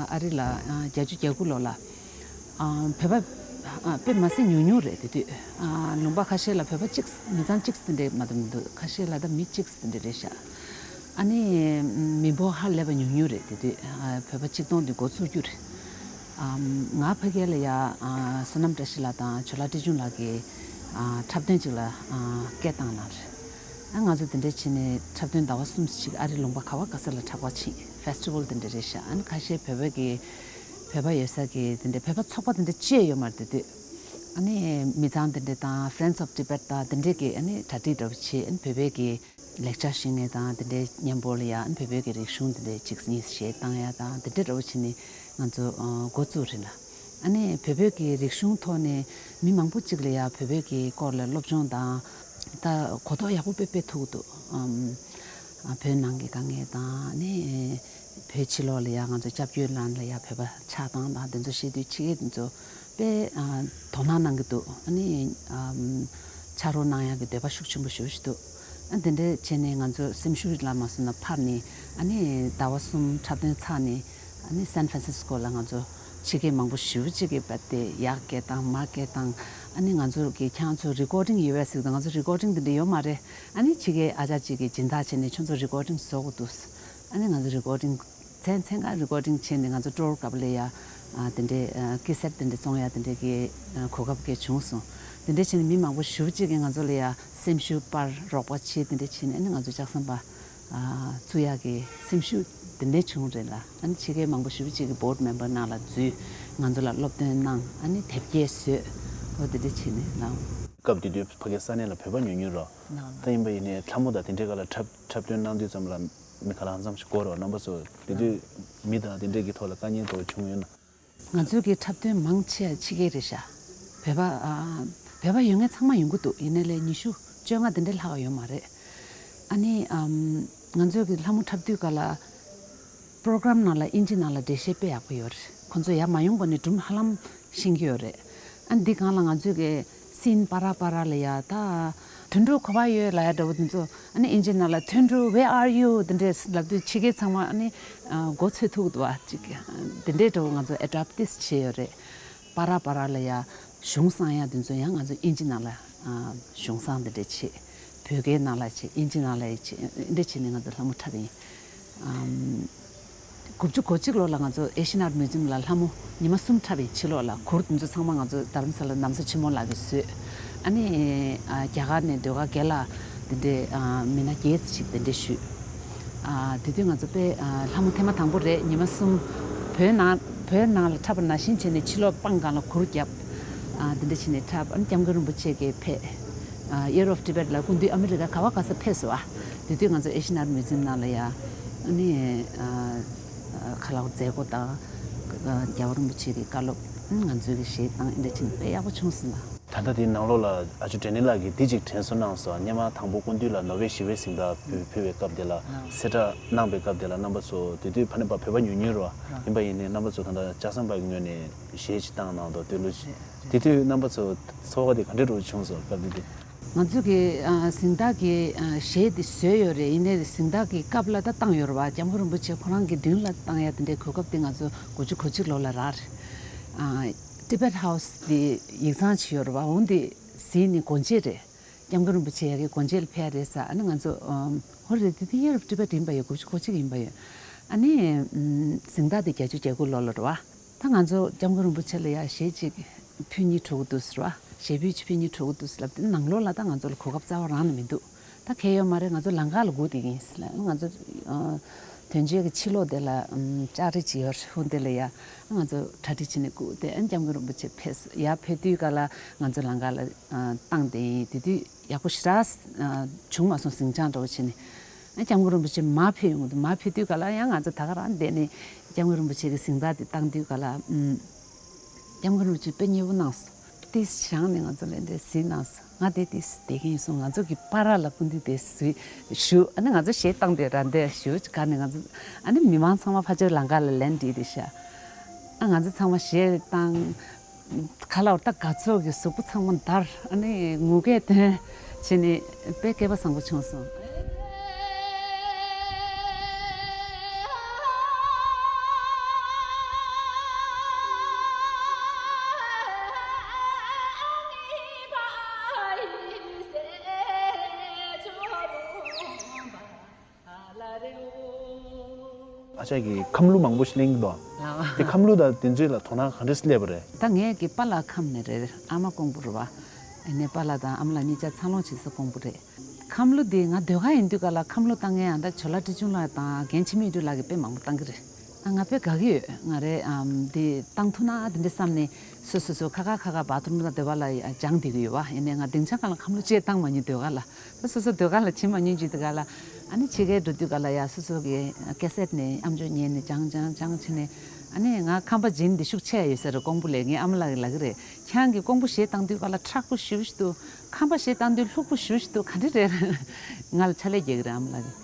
ཨ་རི་ལ་ཨ་བརྒྱད་ཅུ་གྱ་དགུ་ལོ་ལ་ཨ་བོད་པ་ཨ་དཔེ་མ་སྲིད་ཉུང་ཉུང་རེད། དེ་དུས་ཨ་ལུང་པ་ཁ་ཤས་ལ་བོད་པ་གཅིག་མི་ཚང་གཅིག་དེ་འདྲས་མ་གཏོགས་མི་འདུག་ཁ་ཤས་ལ་ད་མི་གཅིག་དེ་འདྲས་རེད་ཤག་ཨ་ནི་མི་འབོར་ཧ་ལས་པ་ཉུང་ཉུང་རེད། དེ་དུས་ཨ་བོད་པ་གཅིག་སྟོང་དེ་འགོ་ཚུགས་རྒྱུ་རེད། ཨ་ང་ཕ་གི་ལ་ཡ་ཨ་བསོད་ནམས་བཀྲ་ཤིས་ལགས་དང་ཇོ་ལགས་བཀྲ་ཆུང་ལགས་ཀྱིས་ཨ་འཁྲབ་སྟོན་ཅིག་ལ་ཨ་སྐད་བཏང་གནང་རེད། ཨ་ང་ཚོ་དེ་འདྲས་བྱས་ནས་འཁྲབ་སྟོན་ཟླ་བ་གསུམ་ཅིག་ཨ་རི་ལུང་པ་ག་བ་ག་ས་ལ་འཁྲབ་ག་ཕྱིན། ཕེ་སི་ཊི་ཝལ་དེ་འདྲས་རེད་ཤག་ཨ་ནི་ཁ་ཤས་བོད་པ་གི་བོད་པ་ཡོད་ས་གི་དེ་འདྲས་བོད་པ་ཚོགས་པ་དེ་འདྲས་ཅི་ཡང་ཡོད་མ་རེད། དེ་དུས་ཨ་ནི་མི་ཚང་དེ་འདྲས་དང་Friends of Tibet དང་དེ་འདྲས་ཀྱི་ཨ་ནི་གྲ་སྒྲིག་འདྲ་བོ་བྱས། ཨ་ནི་བོད་པའི་གི་ལེགས་ཆ་ཤེས་མཁན་དང་དེ་འདྲའི་མཉམ་པོ་ལ་ཡ་ཨ་ནི་བོད་པའི་གི་རིག་གཞུང་དེ་འདྲའི་གཅིག་གཉིས་གཞས་བཏང་ཡ་དང་དེ་འདྲའི་འདྲ་བོ་བྱས་ནས་ང་ཚོ་ཨ་འགོ་བཙུགས་རེད་ལ། ཨ་ནི་བོད་པའི་གི་རིག་གཞུང་ཐོག་ནས་མི་མང་པོ་གཅིག་ལ་ཡ་བོད་པའི་གི་སྐོར་ལ་སློབ་སྦྱོང་དང་ད་གོ་རྟོགས་ཡག་པོ་དཔེ་སྤེལ་ཐུབ་འདུག་ཨམ། ཨ་བོད་ནང་གི་དཀའ་ངལ་དང་ཨ་ནི་བོད་ཕྱི་ལོགས་ལ་ཡ་ང་ཚོ་སྐྱབས་བཅོལ་ནང་ལ་ཡ་བོད་པ་ཆགས་སྟངས་དང་དེ་ཚོ་བཤད་དུས་ཕྱི་རྒྱལ་དེ་ཚོ་དཔེ་ཨ་དོ་སྣང་གནང་གི་འདུག་ཨ་ནི་ཨམ་ཕྱག་རོགས་གནང་ཡག་གི་འདོད་པ་ཤུགས་ཆེན་པོ་ཞེ་པོ་ཞིག་འདུག་ཨ་དེ་འདྲ་བྱས་ནས་ང་ཚོ་སེམས་ཤུགས་ལ་མ་སོང་ན་འཕར་ནས་ཨ་ནི་ཟླ་བ་གསུམ་འཁྲབ་སྟོན་ཚར་ནས་ཨ་ནི་སན་ཧྥ་རན་སིས་ཀོ་ལ་ང་ཚོ་ཕྱི་རྒྱལ་མང་པོ་ཞེ་པོ་ཅིག་གིས་བསྡད་དེ་ཡར་སྐད་བཏང་མར་སྐད་བཏང་། ཨ་ནི་ང་ཚོ་གི་ཁྱེད་རང་ཚོ་རི་ཀོར་ཌིང་ཡོད་པས་ཟེར་དུས་ང་ཚོ་རི་ཀོར་ཌིང་དེ་འདྲ་ཡོད་མ་རེད། ཨ་ནི་ཕྱི་རྒྱལ་ཨ་ཅག་ཅིག་གིས་སྦྱིན་བདག་བྱས་ནས་ཁྱོད་ཚོ་རི་ཀོར་ཌིང་བཟོ་དགོས་འདུག་ཨ་ནི་ང་ཚོ་རི་ཀོར་ཌིང་མཚན་མཚན་གང་རི་ཀོར་ཌིང་བྱས་ནས་ང་ཚོ་སྤྲོ་བོ་སྐབས་ལ་ཡ་ཨ་དེ་འདྲའི་ཨ་ཀེ་སེཊ་དེ་འདྲ་བཙོང་ཡ་དེ་འདྲའི་གི་ཨ་གོ་སྐབས་གི་བྱུང་སོང་། དེ་འདྲ་བྱས་ནས་མི་མང་པོ་ཞེ་པོ་ཅིག་གིས་ང་ཚོ་ལ་ཡ་སེམས་ཤུགས་སྤར་རོགས་པ་བྱས་དེ་འདྲ་བྱས་ནས་ཨ་ནི་ང་ཚོ་ལྕགས་ཟམ་པ་ཨ་བཙུགས་ཡག་གི་སེམས་ཤུགས་དེ་འདྲ་བྱུང་རེད་ལ། ཨ་ནི་ཕྱི་རྒྱལ་མང་པོ་ཞེ་པོ་ཅིག་གི་བོར་ཌི་མེམ་བར་ནང་ལ་འཛུལ། ང་ཚོ་ལ་སློབ་སྟོན་གནང་། ཨ་ནི་དེབ་སྐྱེལ་བཟོས། འོ་དེ་འདྲ་བྱས་ནས་ལ། སྐབས་དེ་དུས་ཕ་གིའི་ས་གནས་ལ་བོད་པ་ཉུང་ཉུང་རེད། ལགས་ལགས། ད་ཡིན་པ་ཡིན་ནའི་ལྷ་མོ་དང་དེ་འདྲའི་སྒང་ལ་འཁྲབ་འཁྲབ་སྟོན་གནང་དུས་ཙམ་ལ་མི་ག་ལ་ཙམ་ཞིག་དགོས་རེད་བ། རྣམ་པ་ཚོ་དེ་དུས་མི་དང་དེ་འདྲའི་གི་ཐོག་ལ་དཀའ་ངལ་འདྲ་བོ་བྱུང་ཡོད་ན། ང་ཚོའི་གི་འཁྲབ་སྟོན་མང་ཆེ་བ་ཕྱི་རྒྱལ་རེད་ཤག་བོད་པ་ཨ་ བོད་པ་ཡོད་མཁན་ཚང་མ་ཡོང་གི་འདུག་ཡིན་ནའི་ལས་ཉི་ཤུ་བཅོ་ལྔ་དེ་འདྲ་ལྷག་ཡོད་མ་རེད། ཨ་ནི་ཨམ། ང་ཚོས་ཀྱི་ལྷ་མོ་འཁྲབ་དུས་ག་ལ། པྲོ་གྷ་རམ་ནང་ལ་ཨིན་ཇི་ནང་ལ་འགྲེལ་བཤད་དཔེ་ཡག་པོ་ཡོད་རེད། ཁོ་ཚོ་ཡར་མ་ཡོང་གོང་ནས་སྒྲུང་ཧ་ལམ་ཤེས་ཀྱི་ཡོད་རེད། ཨ་ནི་འདི་སྒང་ལ་ང་ཚོས་ཀྱི་སིན་པ་ར་པ་ར་ལ་ཡ་ད། དུད་འགྲོ་ག་པར་ཡོད་ལབ་ཡ་འདྲ་བོ་དེ་ཚོ་ཨ་ནི་ཨིན་ཇི་ནང་ལ་དུད་འགྲོ་where are you དེ་འདྲས་ལབ་དུས་ཕྱི་རྒྱལ་ཚང་མ་ཨ་ནི་མགོ་ཚོས་ཐུག་འདུག་བ་ཅིག་དེ་འདྲས་འདྲ་བོ་ང་ཚོ་ཨེ་ཌབ་ཊི་བྱས་ཡོད་རེད། པ་ར་པ་ར་ལ་ཡ་གཞུང་བསྲང་ཡ་དེ་ཚོ་ཡང་ང་ཚོ་ཨིན་ཇི་ནང་ལ་གཞུང་བསྲང་དེ་འདྲས་བྱས། བོད་སྐད་ནང་ལ་བྱས། ཨིན་ཇི་ནང་ལ་བྱས། འདི་འདྲས་བྱས་ནས་ང་ཚོ་ལྷ་མོ་འཁྲབ་ཡིན། ཨམ། དགུ་བཅུ་གོ་གཅིག་ལོ་ལ་ང་ཚོ་ཨེ་ཤི་ཡན་ཨར་མིའུ་ཛི་ཡམ་ལ་ལྷ་མོ་ཉི་མ་གསུམ་འཁྲབ་པའི་ཕྱི་ལོགས་ལ་གུར་དེ་ཚོ་ཚང་མ་ང་ཚོ་རྡ་རམ་ས་ལ་ན་བཟའ་ཆེན་མོ་ལགས་ཀྱིས་བཟོས། ཨ་ནི་ཨ། རྒྱ་གར་ནས་ཟློས་གར་རྒན་ལགས་དེ་འདྲས་ཨ། མི་སྣ་བརྒྱད་ཙམ་ཞིག་དེ་འདྲས་ཞུས། ཨ། དེ་དུས་ང་ཚོ་དཔེ་ཨ། ལྷ་མོ་ཐེངས་མ་དང་པོ་རེད། ཉི་མ་གསུམ་བོད་ནང་བོད་ནང་ལ་འཁྲབ་པ་ནང་བཞིན་བྱས་ནས་ཕྱི་ལོགས་སྤང་སྒང་ལ་གུར་བརྒྱབ། ཨ། དེ་འདྲས་བྱས་ནས་འཁྲབ། ཨ་ནི་སྐྱབས་མགོན་རིན་པོ་ཆེ་གིས་ཕེབས། ཨ། Year of Tibet ལ་སྐུ་མདུན་ཨ་མི་རི་ཀ་ག་བ་ག་ས་ཕེབས་སོང་བ། དེ་དུས་ང་ཚོ་ཨེ་ཤི་ཡན་ཨར་མིའུ་ཛི་ཡམ་ནང་ལ་ཡ། ཨ་ནི་ཨ། ཁ་ལག་མཛད་སྒོ་དང་། རྒྱལ་བ་རིན་པོ་ཆེ་གི་བཀའ་སློབ། ང་ཚོའི་གི་གཞས་བཏང་། འདི་འདྲ་བྱས་ནས་དཔེ་ཡག་པོ་བྱུང་སོང་ལ། ད་ལྟ་དེའི་ནང་ལོགས་ལ་ཨ་ཅོ་དྲན་ནི་ལགས་ཀྱིས་འདི་གཅིག་དྲན་གསོ་གནང་སོང་། སྔོན་མ་དང་པོ་སྐུ་མདུན་ལ་ནོ་བེལ་ཞི་བའི་གཟེངས་རྟགས་ཕུལ་ཕུལ་བའི་སྐབས་དེ་ལ། གསལ་བསྒྲགས་གནང་པའི་སྐབས་དེ་ལ་རྣམ་པ་ཚོ་དེ་དུས་ཕ་ནི་པ་བོད་པ་ཉུང་ཉུང་རེད་བ། ཡིན་པ་ཡིན་ནའི་རྣམ་པ་ཚོ་ད་ལྟ་ལྕགས་ཟམ་པ་གི་ངོས་ནས་གཞས་ཅིག་བཏང་གནང་འདུག་བསྟོད་གླུ་ཅིག་དེ་དུས་རྣམ་པ་ཚོ་ཚོར་བ་དེ་ག་འདྲ་རུ་བྱུང་སོང་སྐབས་དེ་དུས། ང་ཚོ་གི་ཨ། གཟེངས་རྟགས་ཀྱི་ཨ། གཞས་དེ་བཟོས་ཡོད་རེད། ཡིན་ནའི་གཟེངས་རྟགས་ཀྱི་སྐབས་ལ་ད་བཏང་ཡོད་རེད་བ། སྐྱབས་མགོན་རིན་པོ་ཆེ་ཁོ་རང་གི་མདུན་ལ་བཏང་ཡ་དེ་འདྲའི་གོ་སྐབས་དེ་ང་ཚོ་དགུ་བཅུ་གོ་གཅིག་ལོ་ལ་རག་རེད། ཨ། Tibet House དེ་ཡིག་ཚང་ཅིག་ཡོད་རེད་བ། འོ་འདི་གཟིགས་ནས་སྒོ་འབྱེད་རེད། སྐྱབས་མགོན་རིན་པོ་ཆེ་ཡ་གི་སྒོ་འབྱེད་ལ་ཕེབས་རེད་ཟེར། ཨ་ནི་ང་ཚོ་ཨམ། ཧོ་རེད། དེ་དུས་Year of Tibet ཡིན་པ་ཡོད། དགུ་བཅུ་གོ་གཅིག་ཡིན་པ་ཡོད། ཨ་ནི་ཨམ། གཟེངས་རྟགས་དེ་བརྒྱད་ཅུ་གྱ་དགུ་ལོ་ལ་རེད་བ། ད་ང་ཚོ་སྐྱབས་མགོན་རིན་པོ་ཆེ་ལ་ཡ་གཞས་གཅིག་ཕུལ་སྙིང་བྲོ་གི་འདུག་ཟེར་བ། གཞས་ཕུལ་གཅིག་ཕུལ་སྙིང་བྲོ་གི་འདུག་ཟེར་ལབ་དུས་ནང་ལོགས་ལ་ད་ང་ཚོ་ལ་གོ་སྐབས་རྩ་བ་རང་ནས་མི་འདུག་ད་གལ་ཡོད་མ་རེད། ང་ཚོ་ལམ་ཁ་ལ་སྒུག་བསྡད་ཀྱི་ཡིན་ཟེར་ལབ། ང་ཚོ་ཨ། དོན་གཅོད་ཀྱི་ཕྱི་ལོགས་དེ་ལ་ཨམ། ལྕགས་རི་ཅིག་ཡོད་རེད། འོ་དེ་ལ་ཡ་ང་ཚོ་གྲ་སྒྲིག་བྱས་ནས་སྒུག་བསྡད། ཨ། སྐྱབས་མགོན་རིན་པོ་ཆེ་ཕེབས། ཡར་ཕེབས་དུས་ག་ལ་ང་ཚོ་ལམ་ཁ་ལ་ཨ། བཏང་བསྡད་ཡིན། དེ་དུས་ཡག་པོ་ཞེ་དྲག་ཨ། བྱུང་མ་སོང་། ཟིང་ཆ་འདྲ་བོ་བྱས་ནས། ཨ། སྐྱབས་མགོན་རིན་པོ་ཆེ་མར་ཕེབས་ཡོང་གི་འདུག་མར་ཕེབས་དུས་ག་ལ་ཡང་ང་ཚོ་ད་ག་རང་བསྡད་ནས་སྐྱབས་མགོན་རིན་པོ་ཆེ་གི་གཟེངས་རྟགས་དེ་བཏང་དུས་ག་ལ། ཨུམ། སྐྱབས་མགོན་རིན་པོ་ཆེ་དཔེ་མཉེས་པོ་གནང་སོང་། ཏིས་བཞག་ནས་ང་ཚོ་ལ་འདི་གཟིགས་གནང་སོང་། ང་དེ་ཏིས་བསྡད་ཀྱི་ཡིན་གསུངས། ང་ཚོ་གི་པ་ར་ལ་སྐུ་མདུན་དེ་གཟིགས་ཞུ། ཨ་ནི་ང་ཚོ་གཞས་བཏང་དེ་ར་འདི་ཞུ་ག་ནས་ང་ཚོ། ཨ་ནི་མི་མང་ཚང་མ་ཕར་ཕྱོགས་ལམ་ཁ་ལ་ལན་བྲིས་ཏེ་ཤག་ཨ། ང་ཚོ་ཚང་མ་གཞས་བཏང་། ཁ་ལག་ད་དགའ་ཚོར་གྱི་གཟུགས་པོ་ཚང་མ་འདར། ཨ་ནི་ངུ་སྐད་ཐོན་བྱས་ནས་དཔེ་སྐལ་པ་བཟང་པོ་བྱུང་སོང་། ཨ་ཅག་གིས་ཁམས་གླུ་མང་པོ་ཞིག་ལེན་གྱི་འདུག་ཨ། དེ་ཁམས་གླུ་དང་དེ་ཚོའི་ལ་དོ་སྣང་ག་འདྲ་སླེབས་པ་རེད། ད་ངའི་གི་པཱ་ལགས་ཁམས་ནས་རེད། ཨ་མ་ཀོང་པོ་རེད་བ། ཨ་ནི་པཱ་ལགས་དང་ཨ་མ་ལགས་གཉིས་ཆ་འཚར་ལོངས་བྱེད་ས་ཀོང་པོ་རེད། ཁམས་གླུ་དེ་ང་ཟློས་གར་ཡིན་དུས་ག་ལ་ཁམས་གླུ་བཏང་མཁན་ཡང་ད་ཇོ་ལགས་བཀྲ་ཆུང་ལགས་དང་རྒན་འཆི་མེད་སྒྲོལ་ལགས་ཀྱིས་དཔེ་མང་པོ་བཏང་གི་རེད། ཨ། ང་དཔེ་དགའ་གི་ཡོད། ང་རེ་ཨམ། འདི་བཏང་ཐུབ་ན་དེ་འདྲ་བསམ་ནས་སོ་སོ་སོ་ཁ་ཁ་ཁ་ཁ་བཱ་ཐི་རུམ་དང་སྡོད་པ་ལ་སྦྱངས་བསྡད་ཀྱི་ཡོད་བ། ཡིན་ནའི་ང་སྡིངས་ཆ་སྒང་ལ་ཁམས་གླུ་གཅིག་བཏང་མ་མྱོང་ཟློས་གར་ལ། ད་སོ་སོ་ཟློས་གར་ལ་བྱེད་མ་མྱོང་བྱེད་དུས་ག་ལ། ཨ་ནི་ཕྱི་རྒྱལ་འགྲོ་དུས་ག་ལ་ཡ་སོ་སོ་གི་ཀེ་སེཊ་ནས་ཨམ་ཅོག་ཉན་ནས་སྦྱངས་སྦྱངས་སྦྱངས་བྱས་ནས། ཨ་ནི་ང་ཁམས་པ་སྦྱིན་འདི་ཤུགས་ཆེ་ཡོད་ས་རེད། ཀོང་པོ་ལ་ངའི་ཨ་མ་ལགས་ཀྱིས་ལབ་ཀྱི་རེད། ཁྱེད་རང་གིས་ཀོང་པོ་གཞས་བཏང་དུས་ག་ལ་མཁྲེགས་པོ་ཞེ་པོ་ཞིག་འདུག་ཁམས་པ་གཞས་བཏང་དུས་ལྷུག་པོ་ཞེ་པོ་ཞིག་འདུག་ག་འདྲ་རེད། ང་ལ་ཕྱག་ལས་རྒྱག་གི་རེད་ཨ་མ་ལགས་ཀྱིས།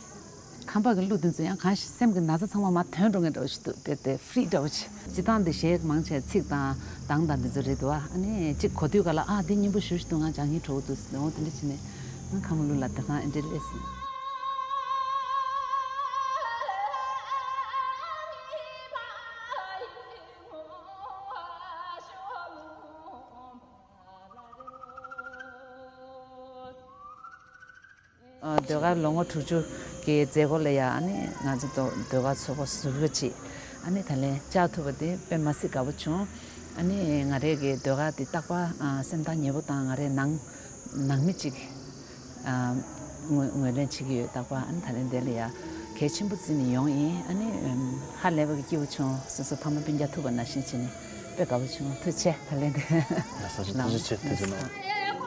ཁམས་པ་གི་གླུ་འདི་ཚོ་ཡང་གང་ཞིག་སེམས་ཀྱི་ན་ཚ་ཚང་མ་མར་ཐོན་འགྲོ་མཁན་འདྲ་བོ་ཞིག་འདུག་དཔེ་དེ་ཧྥི་རི་འདྲ་བོ་ཞིག་སྤྱིར་བཏང་འདི་གཞས་མང་ཆེ་ཚིག་དང་གདངས་དང་འདི་ཚོ་རེད་འདུག་ཨ་ནི་གཅིག་གོ་དུས་ག་ལ་ཨ་འདི་སྙན་པོ་ཞེ་པོ་ཞིག་འདུག་ང་སྦྱང་སྙིང་བྲོ་བོ་འདུག་ཟེར་ནས། འོ་དེ་འདྲ་བྱས་ནས་ང་ཁམས་གླུ་ལ་དེ་གང་ཨེ་འདྲ་སླེབས་སོང་། ཨ། ཟློས་གར་ལོ་ངོ་དྲུག་ཅུ་གི་མཛད་སྒོ་ལ་ཡ་ཨ་ནི་ང་ཚོ་ཟློས་གར་ཚོགས་པ་ཟུར་པ་ཅིག་ཨ་ནི་ད་ལན་བཅར་ཐུབ་པ་དེ་དཔེ་མ་སྲིད་དགའ་པོ་བྱུང་། ཨ་ནི་ང་རའི་གི་ཟློས་གར་དེ་རྟག་པར་ཨ། སེམས་ཐག་ཉེ་པོ་དང་ང་རའི་ནང་ནང་མི་ཅིག་ཨ། ངོས་ངོས་ལེན་བྱེད་ཀྱི་ཡོད། རྟག་པར་ཨ་ནི་ད་ལན་དེ་ལ་ཡ་གལ་ཆེན་པོ་བརྩིས་ནས་ཡོང་ཡིན། ཨ་ནི་ཧ་ལས་པ་གི་སྐྱིད་པོ་བྱུང་། སོ་སོ་ཕ་མ་སྤུན་ཀྱག་ཐུག་པ་ནང་བཞིན་བྱས་ནས་དཔེ་དགའ་པོ་བྱུང་། ཐུགས་རྗེ་ཆེ། ད་ལན་དེ་ལགས་སོ། ཐུགས་རྗེ་ཆེ། ཐུགས་རྗེ་གནང་།